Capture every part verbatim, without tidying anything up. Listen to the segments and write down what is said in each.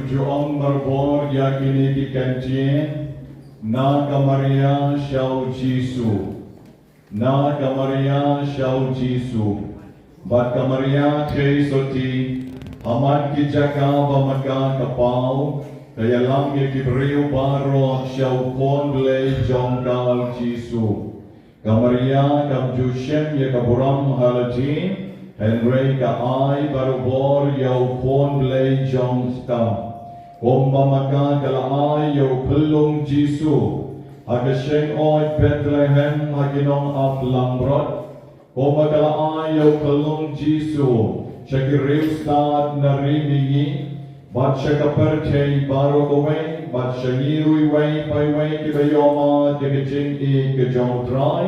Ju ong barabor ïa kine ki kyntien, na ka Maria sha u Jisu. Na ka Maria sha u Jisu. Bad ka Maria Theisotti, ha man ki jaka ba ma ka ka paw, ka ïalam ïa ki briew baroh sha u Khun Blei jong ka u Jisu. Ka Maria kam ju shim ïa ka burom ha lade, hynrei ka ai barabor ïa u Khun Blei jong ka. Kumba ma ka ka la ai ïa u khyllung Jisu ha ka shyngoid Bethlehem ha ki nong ap langbrot. Kumba ka la ai ïa u khyllung Jisu sha ki riewstad na ri mihngi, bad sha ka pyrthei baroh kawei, bad sha ngi ruh iwei pa iwei kiba ïohmad ïa ka jingïeit ka jong u Trai.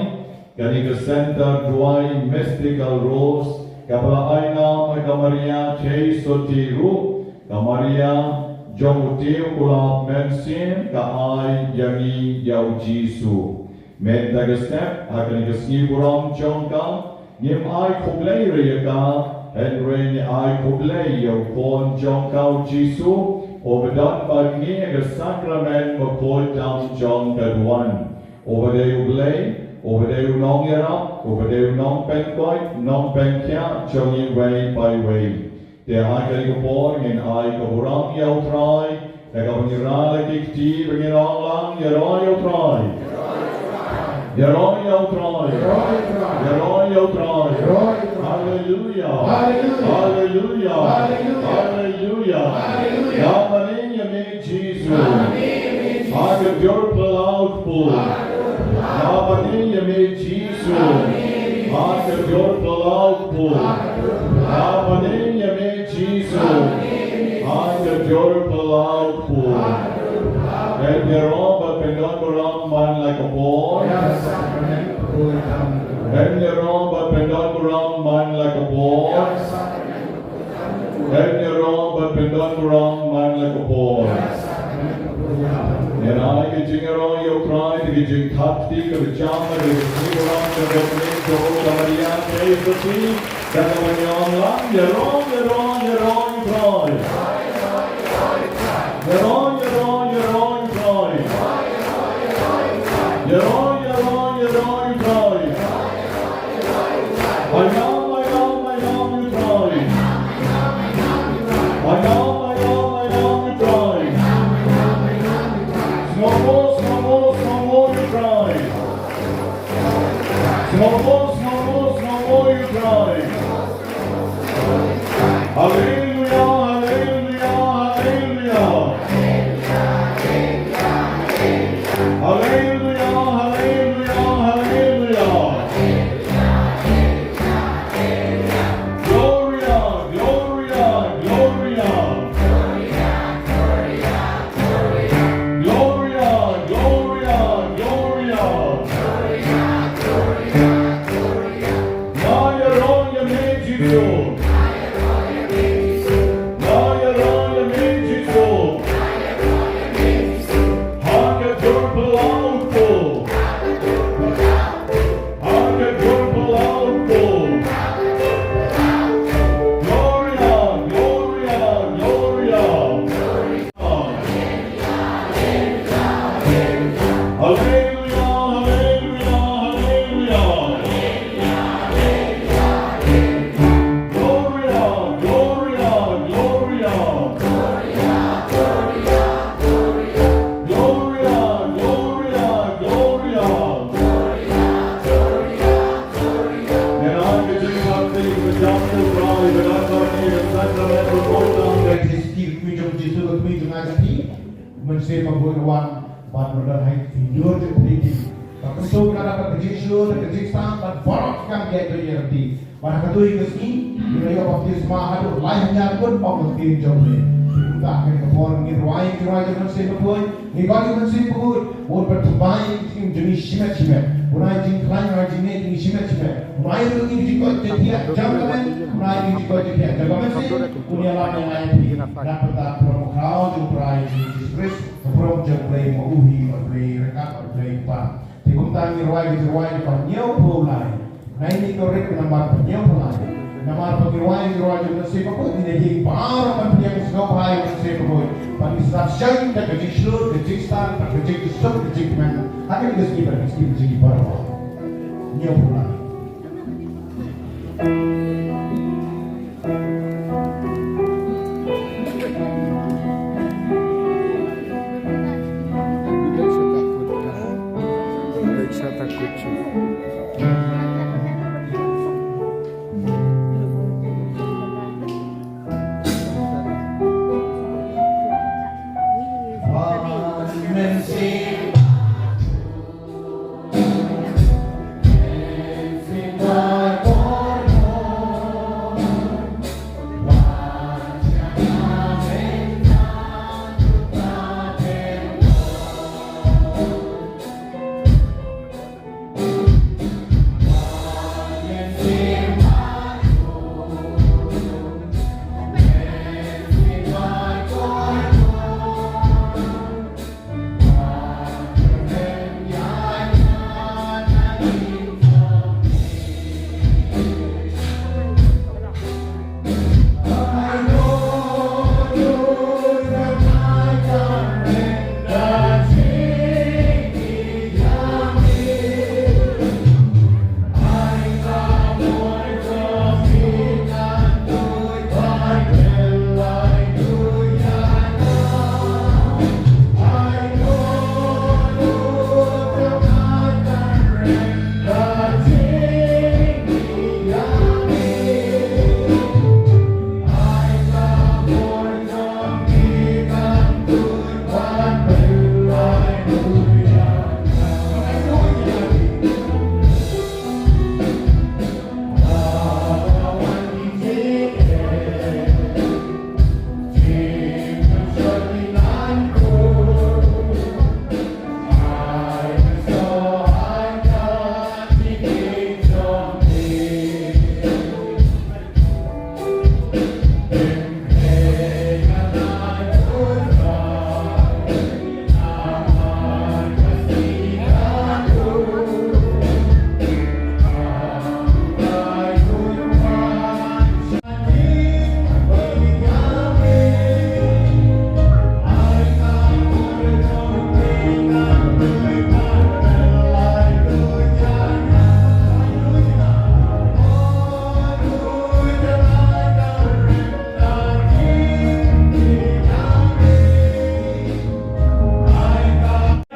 Kane ka Center Duwai Mystical Rose, kaba la ai nam ha ka Maria Theisotti ruh, ka Maria jong u tiew kulab mynsiem, ka ai ïa ngi ïa u Jisu. Mynta ka step, ha kane ka sngi burom jong ka, ngim ai khublei ruh ïa ka, hynrei ngi ai khublei ïa u Khun jong ka u Jisu, uba don bad ngi ha ka sakramen bakhuid tam jong ka duwan. Uba dei U Blei, uba dei u nongïarap, uba dei u nongpynkoit, nongpynkhiah jong ngi iwei pa iwei. Te ha kane ka por ngin ai ka burom ïa u Trai, da kaba ngin rah la ki kti ba ngin ong lang, ïaroh ïa u Trai. Ïaroh ïa u Trai. Ïaroh ïa u Trai. Haleluya. Haleluya. Haleluya. Haleluya. Haleluya. Haleluya. Ïa maning ïa me Jisu. Ha ka jor phyllaw kpur. Ïa maning ïa me Jisu. Ha ka jor phyllaw kpur. Ïa maning ïa me Jisu. Ha ka jor phyllaw kpur. Em ïaroh bad pyndon burom man la ka por. Em ïaroh bad pyndon burom man la ka por. Em ïaroh bad pyndon burom man la ka por. Ngi ai ka jingïaroh ïa u Trai, da ka jingthap kti kaba jam, da ka jingburom, da ka jingburom, da ka jingburom, da ka jingburom, da ka jingburom, da ka jingburom, ïaroh, ïaroh, ïaroh ïa u Trai. Ïaroh, ïaroh, ïaroh ïa u Trai. Ïaroh, ïaroh, ïaroh ïa u Trai. Ai nam, ai nam, ai nam ïa u Trai. Ai nam, ai nam, ai nam ïa u Trai. Sngewbha, sngewbha, sngewbha ïa u Trai. Sngewbha, sngewbha, sngewbha ïa u Trai. Haleluya, haleluya, haleluya. Haleluya, haleluya, Wan bad mardor hai ki dur jong phi ki. Ba kumto ka dei ka jingshlur ka jingstad bad baroh ki kam ki ïaid ïa lade. Bad ha katu ka sngi ngi la ïoh baptisma haduh lai hajar ngut ong ka ktien jong phi. Kumta ha kane ka por ngi rwai ki rwai jong Mynsiem Bakhuid. Ngi khot ïa u Mynsiem Bakhuid un pynthikna ïa ki jingim jong ngi shimet shimet. Un ai jingkhlaiñ, un ai jingngeit jong ngi shimet shimet. Un ai ruh ïa ki jingkoit jingkhiah jong ka mynsiem, un ai ïa ki jingkoit jingkhiah jong ka mynsiem. Un ïalam ïa ngi ïa phi. Nangta pynban pynban ka khraw jong U Trai Jisu Khrist. Ka burom jong U Blei ma u hi, ma U Blei ryngkat bad U Blei Kpa. Te kumta ngi rwai ki jingrwai kiba hynñiewphew lai. Nai ngi to rit ki namar ba hynñiewphew lai. Namar ba ngi rwai ki jingrwai jong U Mynsiem Bakhuid, ngi ïa ki baroh ban pdiang sngewbha ïa U Mynsiem Bakhuid. Ba ngi sngap shai da ka jingshlur, ka jingstad, ka jingkyrshan, ka jingkmen. Ha kane ka sngi ba ngi sngap jingkmen baroh. Hynñiewphew lai.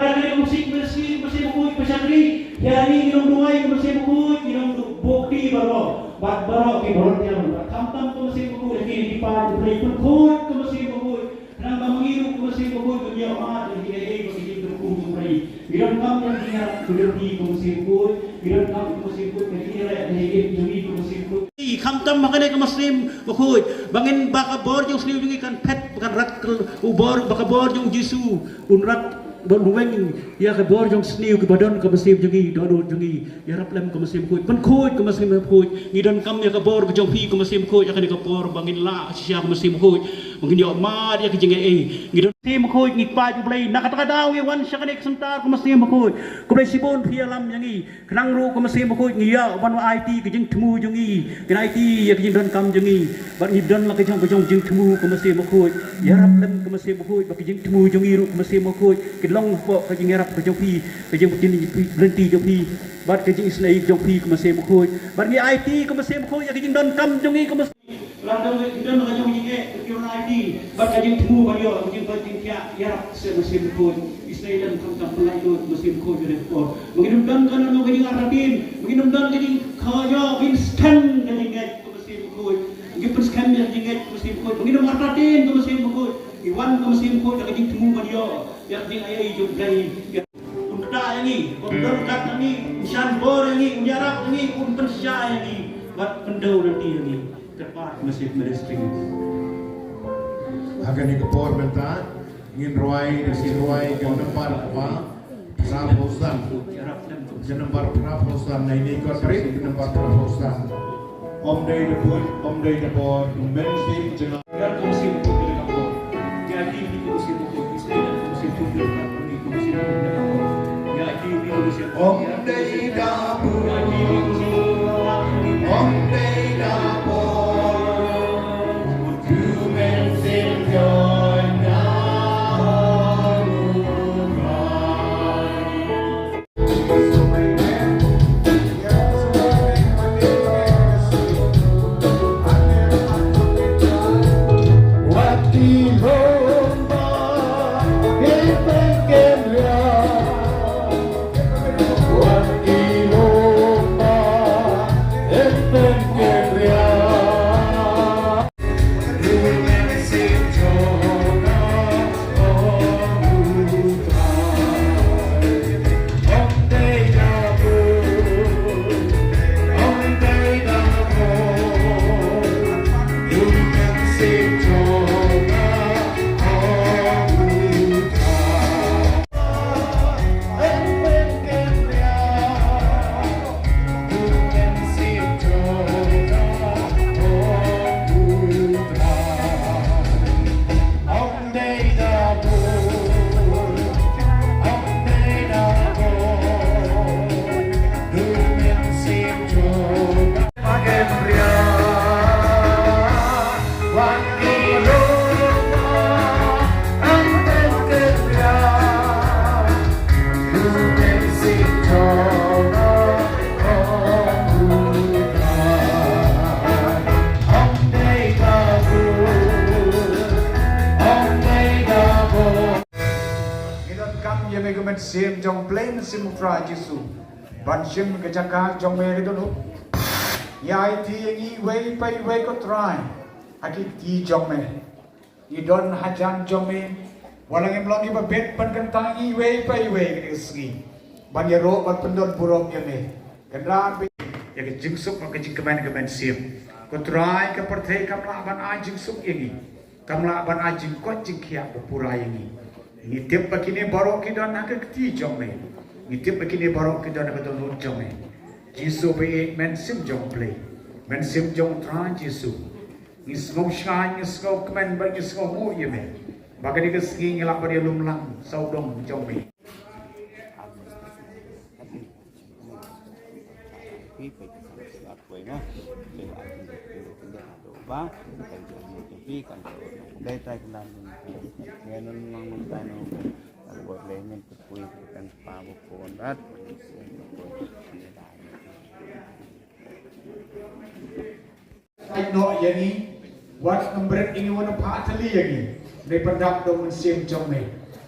Ka dei ka mynsiem, mynsiem, mynsiem bakhuid ba shakri. Ïa ngi ngi long duwai ka mynsiem bakhuid, ngi long du-, bukti baroh. Bad baroh ki volunteer. Bad khamtam ka mynsiem bakhuid, ïa ki, ïa ki paid U Blei, pynkhuid ka mynsiem bakhuid. Khnang ba ma ngi ruh ka mynsiem bakhuid kan ïoh mad ïa ki, ïa ki, ïa ki jingkyrkhu jong U Blei. Ngi donkam ïa ka jingïarap ka jong phi ka mynsiem bakhuid. Ngi donkam ka mynsiem bakhuid ka jingïarap ïa ki, ïa ki jong ngi ka mynsiem bakhuid. Khamtam ha kane ka mynsiem bakhuid. Ba ngin, ba ka bor jong u sniew jong ngi kan phet, ba kan rat kel u bor, ba ka bor jong u Jisu un rat, ba un weng ïa ka bor jong u sniew kiba don ka mynsiem jong ngi, dohnud jong ngi. Ïarap lem ka mynsiem bakhuid, pynkhuid ka mynsiem bakhuid. Ngi donkam ïa ka bor ka jong phi ka mynsiem bakhuid, ïa kane ka por ba ngin lah shisha ka mynsiem bakhuid, ba ngin ïoh mad ïa ka jingaiei. Ngi don mynsiem bakhuid, ngi paid U Blei, na kata ka daw ngi wan sha kane ka center ka mynsiem bakhuid. Khublei shibun phi ïalam ïa ngi. Khnang ruh ka mynsiem bakhuid ngi ïa ban aiti ka jingthmu jong ngi. Ngin aiti ïa ka jingdonkam jong ngi. Bad ngi don la ka jong ka jong jingthmu ka mynsiem bakhuid. Ïarap lem ka mynsiem bakhuid ba ka jingthmu jong ngi ruh ka mynsiem bakhuid kin long hapoh ka jingïarap ka jong phi, ka jingpyni lynti jong phi. Bad ka jingisynei jong phi ka mynsiem bakhuid. Bad ngi aiti ka mynsiem bakhuid ïa ka jingdonkam jong ngi ka mynsiem. Lada ngi don ka jong jingeh, ka jong aiti, bad ka jingthmu ban ïoh ka jingkoit jingkhiah, ïarap sha ka mynsiem bakhuid. Isynei lem khamtam pynlait lut ka mynsiem bakhuid ïa ka por. Ba ngin ym don kano kano ka jingartatien, ba ngin ym don ka jingkhaïoh, ba ngin skhem ka jingngeit ka mynsiem bakhuid. Ngin pynskhem ïa ka jingngeit ka mynsiem bakhuid. Ba ngin ym artatien ka mynsiem bakhuid. Ngi wan kum shynrang da ka jingthmu ban ïoh ïa ka jingai jong U Blei. Un kta ïa ngi, un don kat ïa ngi, un shan bor ïa ngi, un ïarap ïa ngi, un pynshai ïa ngi bad pyndew lynti ïa ngi. Kyrpad Message Ministry. Ha kane ka por mynta ngin rwai, ngin rwai ka nambar kaba phra phew san. Ka nambar phra phew san, na ine i kot briew, ka nambar phra phew san. Ym dei da bor, ym dei da bor, u Mynsiem jong nga. Ïa ka mynsiem jong ka bor. Ïa ki, ki mynsiem jong ka bor. Ym dei da bor, ym dei da bor. Ngi donkam ïa me ko Mynsiem jong U Blei, Mynsiem U Trai Jisu. Ban shim ka jaka jong me ka dohnud. Ïa aiti ïa ngi iwei pa iwei ko Trai ha ki kti jong me. Ngi don hajan jong me. Wat la ngim long kiba bit ban kyntang ïa ngi iwei pa iwei kane ka sngi ban ïaroh ban pyndon burom ïa me. Kynrad ïa ka jingsuk bad ka jingkmen ka Mynsiem. Ko Trai, ka pyrthei kam lah ban ai jingsuk ïa ngi. Kam lah ban ai jingkoit jingkhiah ba pura ïa ngi. Ngi tip ba kine baroh ki don ha ka kti jong me. Ngi tip ba kine baroh ki don ha ka dohnud jong me. Jisu ba ïeit, Mynsiem jong U Blei, Mynsiem jong U Trai Jisu. Ngi sngew shngaiñ, ngi sngew kmen bad ngi sngewnguh ïa me ba kane ka sngi ngi lah ban ïalum lang sawdong jong me. Ai noh ïa ngi, wat ym bret ïa ngi, wat ym phah thylli ïa ngi. Dei pyndap da u Mynsiem jong me.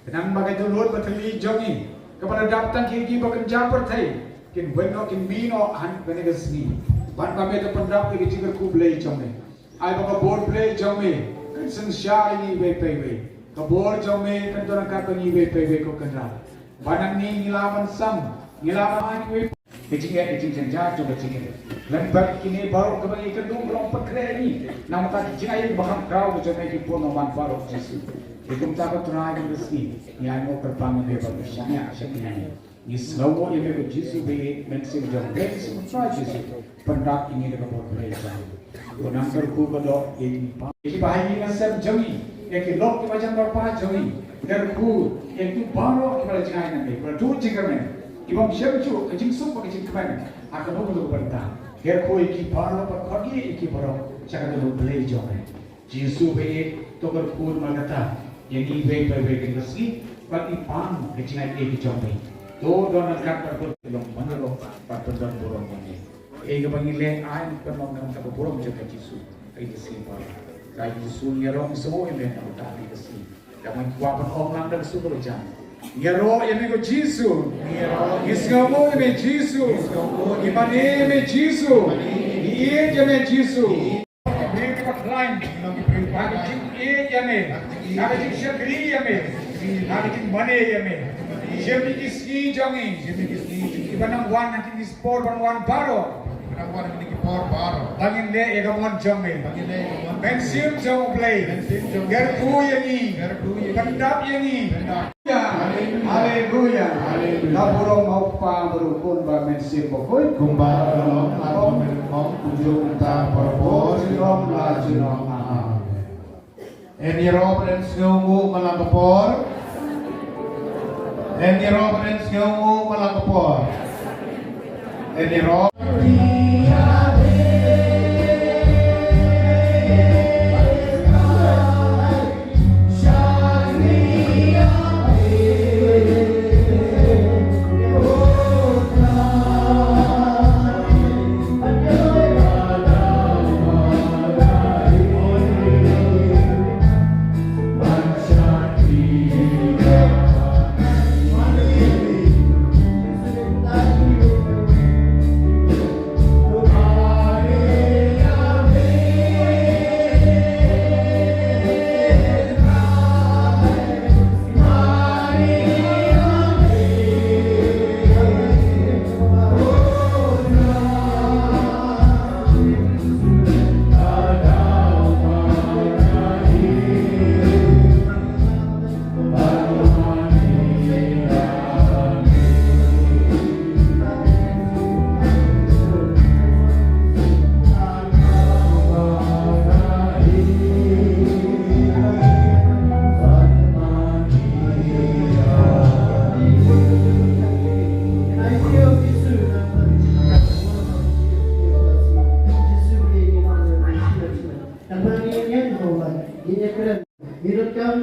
Khnang ba ka dohnud ba thylli jong ngi, kaba la dap tang ki, kiba kynja pyrthei, kin wen noh, kin mih noh ha kane ka sngi. Bad ba me da pyndap ïa ka jingkyrkhu Blei jong me. Ai ba ka bor Blei jong me kan synshar ïa ngi iwei pa iwei. Ka bor jong me kan don ryngkat bad ngi iwei pa iwei ko Kynrad. Ba nangne ngi lah ban sam, ngi lah ban ai kiwei. Ka jingeh, ka jingjynjar jong ka jingeh. Lem bad kine baroh kaba ngi kynduh, ba long pynkhreh ïa ngi namar ka jingai ba kham khraw ka jong me, ki pun, Nongwan baroh Jisu. Te kumta ko Trai, kane ka sngi ngi ai nguh kyrpang ïa me ba me shaniah sha kine. Ngi sngewnguh ïa me ko Jisu ba ïeit, Mynsiem jong U Blei, Mynsiem Trai Jisu. Pyndap ïa ngi da ka bor Blei jong me. Ko Nongkyrkhu ka doh ïa ngi pa, ïa kiba ha ïing ha sem jong ngi, ïa ki lok kiba jan bapher jong ngi. Kyrkhu ïa ki baroh kiba la jngai na me, kiba la tuh jingkyrmen, kibym shym shuh ka jingsuk bad ka jingkmen ha kano kano ka bynta. Kyrkhu ïa ki baroh bad khot ïa ki baroh sha ka dohnud Blei jong me. Jisu ba ïeit, to kyrkhu namar kata ïa ngi iwei pa iwei kane ka sngi, bad i pan ka jingai ei ka jong me. To don ryngkat bad pynlong mano bad pyndon burom ïa me. Ei kaba ngi leh ai, pynlong namar ka burom jong ka Jisu. Ei ka sngi ba ka Jisu, ngi ïaroh ngi sngewnguh ïa me namar kata ka sngi. Ka ban kwah ban ong lang da ka sur kaba jan. Ngi ïaroh ïa me ko Jisu. Ngi sngewnguh ïa me Jisu. Ngi mane ïa me Jisu. Ngi ïeit ïa me Jisu. Briew kiba khlaiñ, ngi long ki briew Ha ka jingïeit ïa me, ha ka jingshakri ïa me, ha ka jingmane ïa me. Shim ïa ki sngi jong ngi, kiba nang wan ha kine ki por ban wan baroh. Ba ngin leh ïa ka mon jong me. Mynsiem jong U Blei, kyrkhu ïa ngi, pyndap ïa ngi. Haleluya. Haleluya. Haleluya. La burom ha U Kpa bad U Khun bad U Mynsiem Bakhuid. Kumba ka long ha ka por mynta, ha ka por junom la junom. Amen. Yn ïaroh bad yn sngewnguh man la ka por. Yn ïaroh bad yn sngewnguh man la ka por. Yn ïaroh. Ngi donkam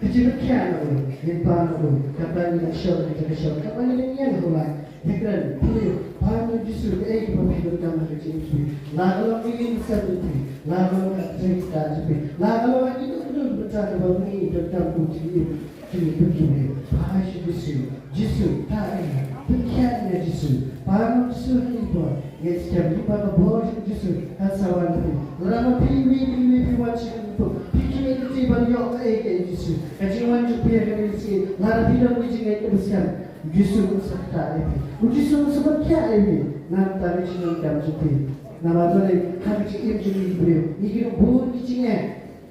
ka jingpynkhiah na u, ngin pan na u, kata ngi nang shon, ngi nang shon, kata ngi nang ïeng ha u Blei. Ngi kren, phi, pan na u Jisu, kaei kaba phi donkam ha ka jingim jong phi. La ka long ka ïing ka sem jong phi, la ka long ka jingstad jong phi, la ka long ka jingduk duk bynta kaba ngi donkam kum jingim, jingim jong phi. Pan sha u Jisu, Jisu, ta ïa nga, pynkhiah ïa nga Jisu, pan na u Jisu ha kane ka por. Ngeit skhem, lypa ka bor jong u Jisu kan sa wan ha phi. Lada ma phi iwei pa iwei phi wan sha kane ka por, phi kyrmen ïa u ban ïoh kaei kaei u Jisu. Ka jingwan jong phi ha kane ka sngi, lada phi don ka jingngeit kaba skhem, u Jisu un sa ktah ïa phi. U Jisu un sa pynkhiah ïa phi. Nangta ka jingdonkam jong phi. Namar balei, ha ka jingim jong ngi ki briew, ngi ki don bun ki jingeh.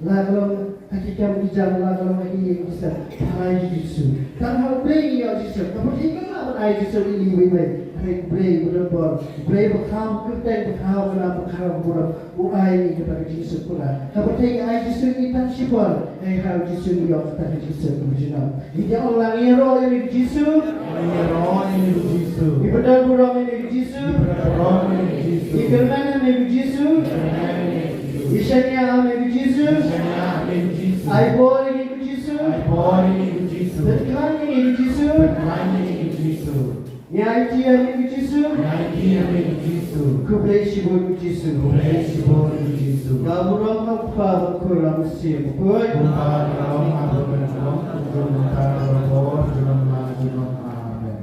La ka long ha ki kam ki jam, la ka long ha ki ïing ki sem. Tharai ïa u Jisu. Tang ha U Blei ngi ïoh Jisu. Ka pyrthei kam lah ban ai Jisu ïa ngi iwei iwei. Hynrei U Blei uba don bor, U Blei ba khaw kyrteng, ba khaw ka nam, ba khaw ka burom, u ai ïa ngi kata ka jingsngewkhublei. Ka pyrthei ka ai Jisu ïa ngi tang shipor. Hynrei ha u Jisu ngi ïoh kata ka jingsngewkhublei. Ngi ïa ong lang, ngi ïaroh ïa ngi u Jisu. Ngi ïaroh ïa ngi u Jisu. Ngi pyndonkam burom ïa ngi u Jisu. Ngi pyndonkam burom ïa ngi u Jisu. Ngi kyrmen ïa ngi u Jisu. Ngi kyrmen ïa ngi u Jisu. Ngi shaniah ïa ngi u Jisu. Ngi shaniah ïa ngi u Jisu. Ai bor ïa ngi u Jisu. Ai bor ïa ngi u Jisu. Pynkhlaiñ ïa ngi u Jisu. Pynkhlaiñ ïa ngi u Jisu. Ngi aiti ïa ngi u Jisu. Ngi aiti ïa ngi u Jisu. Khublei shibun u Jisu. Khublei shibun u Jisu. Ka burom ha u Kpa bad u Khun bad u Mynsiem Bakhuid. Kumba ka long ha u Blei, ka long, ka long, ka long, ka long, ka long. Amen.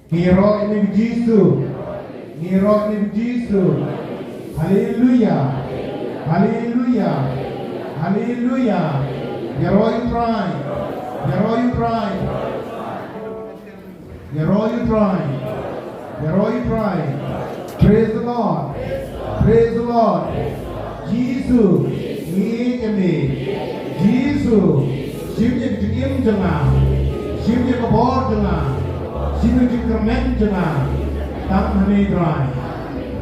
Ngi ïaroh ïa ngi u Jisu. Ngi ïaroh ïa ngi u Jisu. Haleluya. Haleluya. Haleluya. Ïaroh ïa u Trai. Ïaroh ïa u Trai. Ïaroh ïa u Trai. Ïaroh ïa u Trai. Praise the Lord. Praise the Lord. Jisu, ngi ïeit ïa me. Jisu, shim ïa ka jingim jong nga. Shim ïa ka bor jong nga. Shim ïa ka jingkyrmen jong nga. Tang ha me Trai.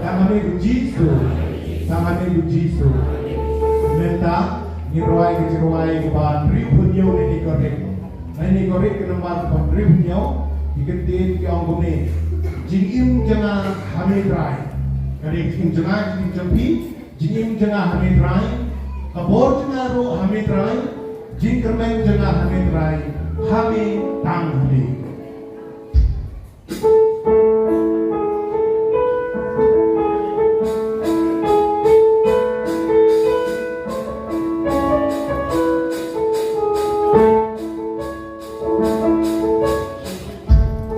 Tang ha me ko Jisu. Tang ha me ko Jisu. Mynta ngin rwai ka jingrwai kaba hynriewphew hynñiew na kane ka rit. Na kane ka rit ka nambar kaba hynriewphew hynñiew, ki kyntien ki ong kumne. Jingim jong nga ha me Trai. Ka dei jingim jong nga, jingim jong phi. Jingim jong nga ha me Trai, ka bor jong nga ruh ha me Trai, jingkyrmen jong nga ha me Trai, ha me, tang ha me.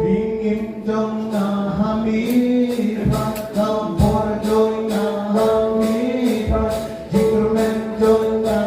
Jingim jong nga ha me Trai, ka bor jong nga ha me Trai, jingkyrmen jong nga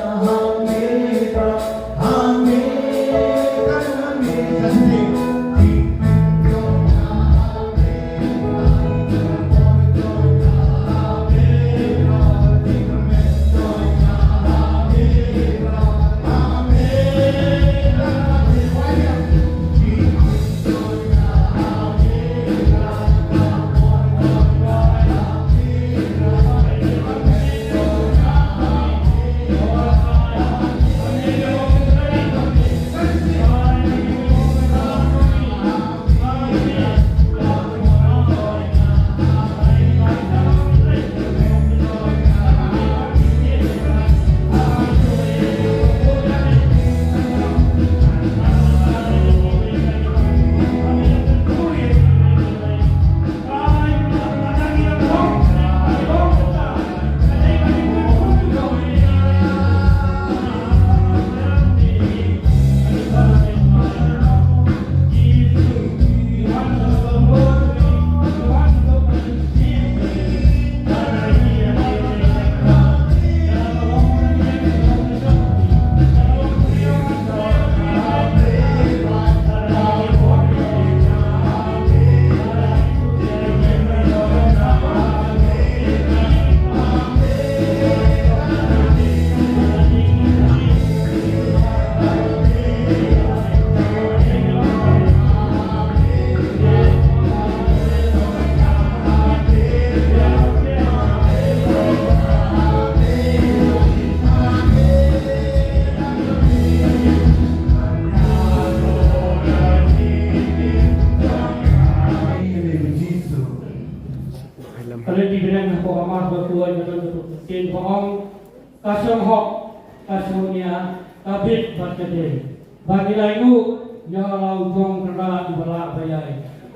Ka lynti bneng hapoh ka Mass bakhuid ka don ka ktien ba ong, ka shong hok, ka shong nia, ka bit bad ka dei. Ba ngi la ïoh ïa la u jong Kynrad uba lah ba ïai.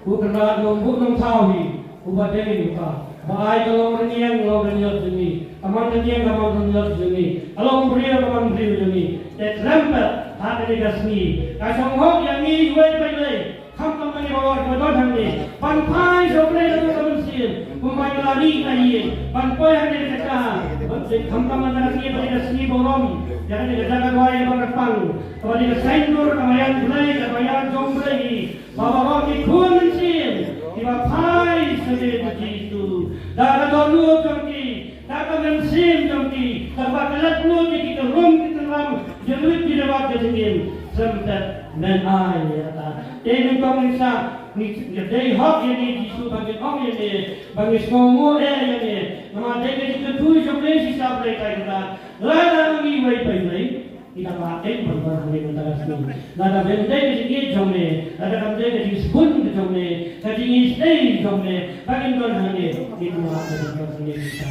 U Kynrad nongbuh nongthaw hi, uba dei u ka. Ba ai ka long rynïeng long rynïot jong ngi. Ka man rynïeng ka man rynïot jong ngi. Ka long briew ka man briew jong ngi. Te khlem pat ha kane ka sngi, ka shong hok ïa ngi iwei pa iwei. Khamtam ma ngi baroh kiba don hangne ban phai sha U Blei da ka mynsiem. Kumba ngi la ri na ïing ban poi hangne ka jaka. Ban poi khamtam ma ngi ba dei ka sngi burom. Ïa kane ka jaka duwai kaba kyrpang, kaba dei ka saiñdur, ka maïan Blei, ka maïan jong U Blei. Ba baroh ki khun mynsiem kiba phai sha U Jisu da ka dohnud jong ki, da ka mynsiem jong ki, kaba klet lut ïa ki ka rum ki ka ram, jingluit jingdawat ka jingim, sempet men ai ïa ta. Te nyngkong nyngkong ngi, ngi dei hok ïa ngi Jisu ba ngin ong ïa ngi, ba ngi sngewnguh eh ïa ngi. Namar dei ka jingkyrkhu jong ngi shisha Blei kai kata. Lada ngi wei pa wei, ngi dang lah kein ban don hangne mynta ka sngi. Lada ym dei ka jingïeit jong me, lada kam dei ka jingsbun ka jong me, ka jingisynei jong me, ba ngin don hangne, ngin ym lah ban don hangne mynta.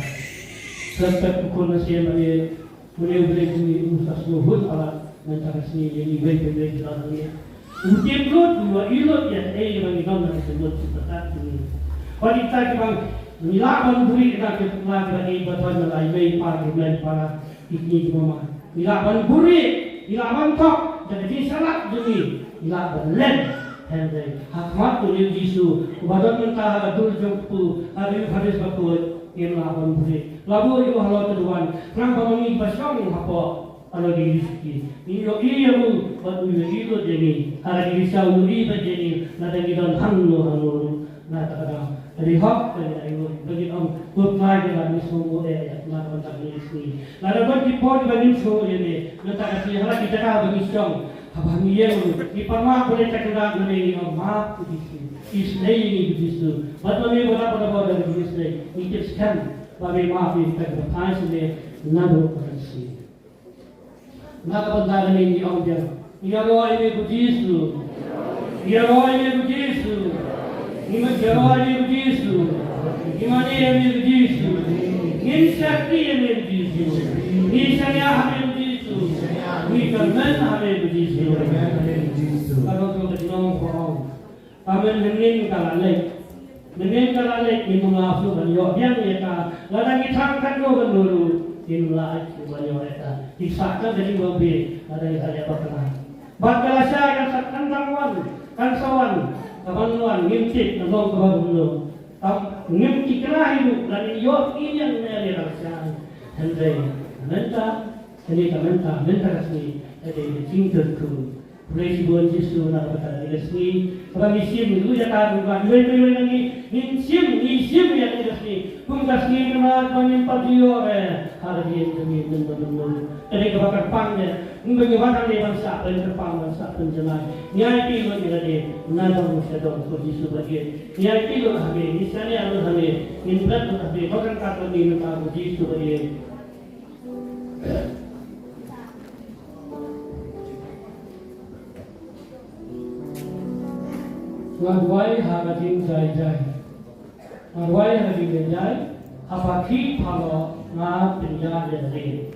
Sngewthuh ko khun mynsiem ba ïeit, une U Blei jong ngi u sa sngewhun palat mynta ka sngi ïa ngi wei pa wei ki don hangne. U tip lut, u ïohi lut ïa kaei ba ngi don ha ka jingmut jingpyrkhat jong ngi. Ba ngi ta ki bang ngi lah ban buhrieh na ki pla ki ba ngi ba don na lai mei pa ki mei pa ki kñi ki mama. Ngi lah ban buhrieh, ngi lah ban thok da ka jingshah lad jong ngi, ngi lah ban len. Hynrei ha khmat U Jisu uba don mynta ha ka dur jong u kpu ha ka Eucharis bakhuid, ngim lah ban buhrieh. Lada u ïoh halor ka duwan, khnang ba ma ngi ba shong hapoh Alo ngi ïohi, ngi ïohi ïa u bad u ïohi lut ïa ngi. Haba ngi ïohi ïa u ïohi bad ïa ngi, lada ngi don hangno hangno ruh, na kata ka daw ka dei hok ba ngi ïohi ba ngi ong, Ko Trai, ïa la ngi sngewnguh eh ïa na ka bynta ka sngi. Lada don ki por ba ngim sngewnguh ïa me, na kata ka sngi ha la ki jaka ba ngi shong, haba ngi ïeng ruh ngi pan map ba dei ka kynrad na me, ngi ong map ko Jisu. Isynei ïa ngi ko Jisu. Bad ma me ba dap ba dap ba dap ngi isynei, ngi tip skhem ba me map ïa kita kiba phai sha me naduh kata ka sngi. Na ka bynta kane ngi ong biang, ngi ïaroh ïa me ko Jisu. Ngi ïaroh ïa me ko Jisu. Ngi mad ïaroh ïa me ko Jisu. Ngi mane ïa me ko Jisu. Ngin shakri ïa me ko Jisu. Ngin shaniah ha me ko Jisu. Ngin kyrmen ha me ko Jisu. Ka don ka jinglong ba ong, Ka mynhynnin ka la leit. Mynhynnin ka la leit, ngim lah shuh ban ïoh biang ïa ka. Lada ngi thang katno katno ruh, ngim lah shuh ban ïoh ïa ka. Ki sah ka dei ba bit, lada ngi la ïa bakla. Bad ka la shai kan sa, kan dang wan, kan sa wan, ka ban wan, ngim tip, ka long kaba kumno. Kam ngim tikna hi ruh, lada ngi ïoh ïa ka la shai. Hynrei mynta, kane ka mynta, mynta ka sngi, ka dei ka jingkyrkhu. Khublei shibun Jisu na ka bynta kane ka sngi kaba ngi shim, ngi ïa ka ruh ba iwei pa iwei na ngi ngin shim, ngi shim ïa kane ka sngi kum ka sngi kaba ngim pat ju ïoh eh ha ka jingim jong ngi mynta mynta. Ka dei kaba kyrpang eh, kumba ngi wan hangne ban shah pynkyrpang, ban shah pynjanai. Ngi aiti lut ïa lade na dong sha dong ko Jisu ba ïeit. Ngi aiti lut ha me, ngi shaniah lut ha me, ngin bret lut ha me, ba kan kat lut ngi mynta ko Jisu ba ïeit. Nga duwai ha ka jingjai jai. Nga duwai ha ka jingjai jai. Ha paki phalor nga pynïaid ïa lade.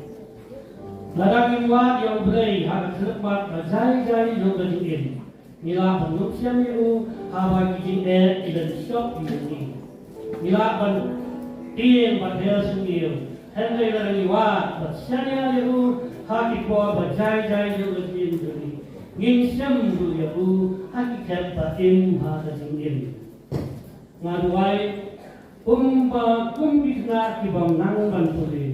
Lada ngim wad ïa U Blei ha ka khyllipmat ka jai jai jong ka jingim, ngi lah ban ym shem ïa u haba ki jingeh ki la shop ïa ngi. Ngi lah ban tieng bad her sniew. Hynrei lada ngi wad bad shaniah ïa u ha ki por ba jai jai jong ka jingim jong ngi, ngin shem ruh ïa u ha ki khep ba im ha ka jingim. Nga duwai kumba kum ki khynnah ki bym nang ban pule,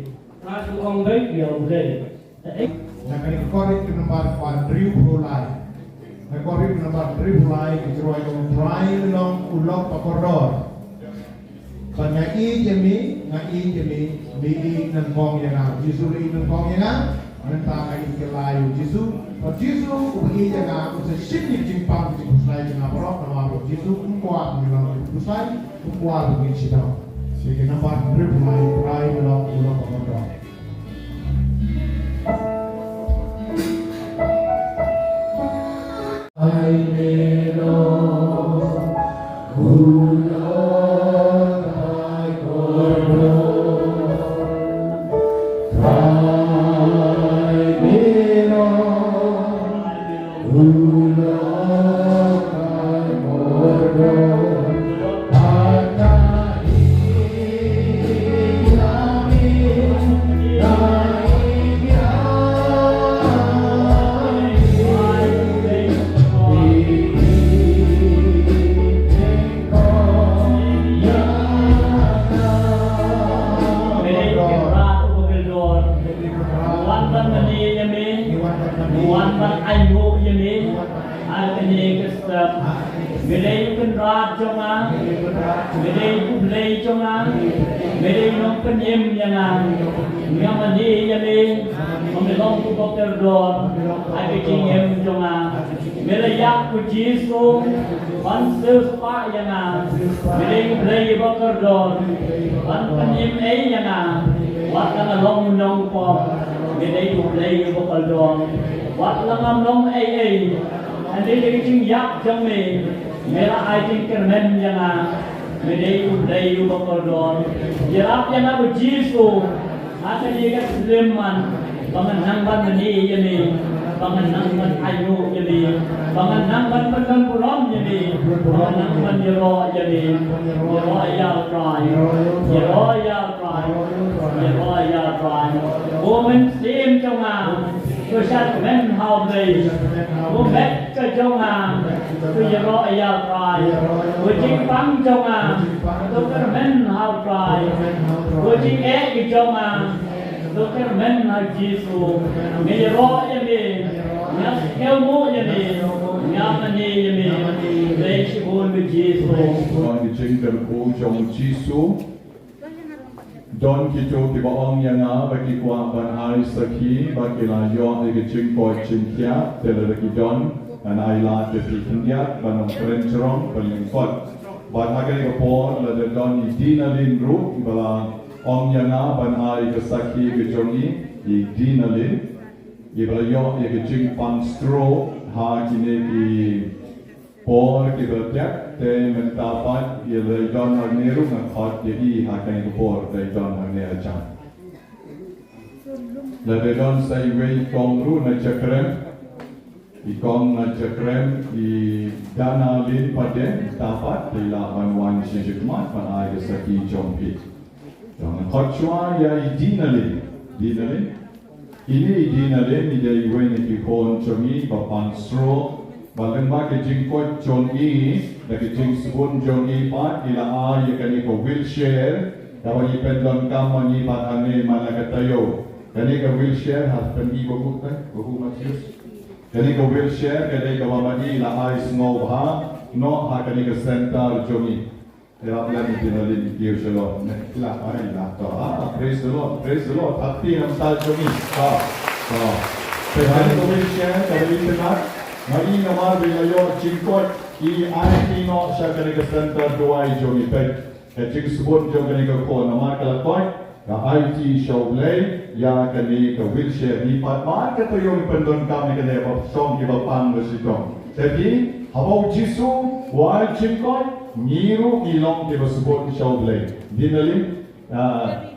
nga shu ong beit ïa U Blei. Na kane ka Korinth ka nombar khathynriew phew lai. Na Korinth ka nombar hynriew phew lai, ka jingrwai ka ong, Trai me long u lok ba kordor. Bad nga ïeit ïa me, nga ïeit ïa me, me ïeit nyngkong ïa nga. Jisu la ïeit nyngkong ïa nga. Mynta nga ïeit ïa la ïa u Jisu. Bad Jisu uba ïeit ïa nga u sa shim ïa ka jingpang ka jingkhuslai jong nga baroh, namar ba u Jisu um kwah ba ngin long ki khuslai, u kwah ba ngin shiteng. Ïa ka nombar hynriew phew lai, Trai me long u lok ba kordor. jong nga, me dei U Blei jong nga, me dei u nongpynim ïa nga. Nga mane ïa me, ba me long uba kordor ha ka jingim jong nga. Me la ïap ko Jisu ban sngewsih ïa nga. Me dei U Blei uba kordor ban pynim ei ïa nga. Wat la nga long u nongpop, me dei U Blei uba kordor. Wat la ngam long ei ei, hynrei da ka jingïap jong me, me la ai jingkyrmen ïa nga. Me dei U Blei uba kordor. Ïarap ïa nga ko Jisu ha kane ka slem man, ba ngan nang ban mane ïa me, ba ngan nang ban aiti ïa me, ba ngan nang ban pyndonkam burom ïa me, ba ngan nang ban ïaroh ïa me. Ïaroh ïa U Trai, ïaroh ïa U Trai, ïaroh ïa U Trai. Ko mynsiem jong nga, to shad kmen ha U Blei. Ko met ka jong nga, to ïaroh ïa U Trai. Ko jingpang jong nga, to kyrmen ha U Trai. Ko jingeh ka jong nga, to kyrmen ha U Jisu. Nga ïaroh ïa me, nga sngewnguh ïa me, nga mane ïa me. Khublei shibun ko Jisu. Don ki jingkyrkhu jong U Jisu. Don kito kiba ong ïa nga ba ki kwah ban ai sakhi ba ki la ïoh ïa ka jingkoit jingkhiah, te lada ki don, ngan ai lad ïa phi khyndiat ban ym kren jrong ban lyngkot. Bad ha kane ka por lada don i Dinalin ruh iba la ong ïa nga ban ai ka sakhi ka jong i, i Dinalin iba la ïoh ïa ka jingpang stroke ha kine ki por kiba la dep, te mynta pat i la don hangne ruh, nga khot ïa i ha kane ka por, te i don hangne hajan. Lada don sa iwei i kong ruh na Jakrem, i kong na Jakrem, i Danalin pat, te mynta pat te i lah ban wan sha khmat ban ai ka sakhi jong phi. Nga khot shuwa ïa i Dinalin. Dinalin. Ine i Dinalin i dei iwei na ki khun jong i ba pang stroke, ba lyngba ka jingkoit jong i, da ka jingsbun jong i pat i la ai ïa kane ka wheelchair, da ba i pyndonkam ma ngi pat hangne man la ka taïew. Kane ka wheelchair ha pyn-i ba kut, ba kut Matius. Kane ka wheelchair ka dei kaba ma i la ai sngewbha noh ha kane ka center jong i. Ïarap lem ïa i Dinalin, i kiew sha lor. Ne, i la, ai, i la, to. Ah, praise the Lord, praise the Lord. Happy namar jong i. To, to. Te kane ka wheelchair, ka dei i tynnat. Ma i namar ba i la ïoh jingkoit, i ai i noh sha kane ka center duwai jong i peit. Ka jingsbun jong kane ka khun namar ka la koit. Ka aiti sha U Blei ïa kane ka wheelchair, ngi pat man ka taïew ngi pyndonkam ïa kane ba shong kiba pang ba shitom. Te phi, haba U Jisu u ai jingkoit, ngi ruh ngi long kiba sbun sha U Blei. Dinalin, ah,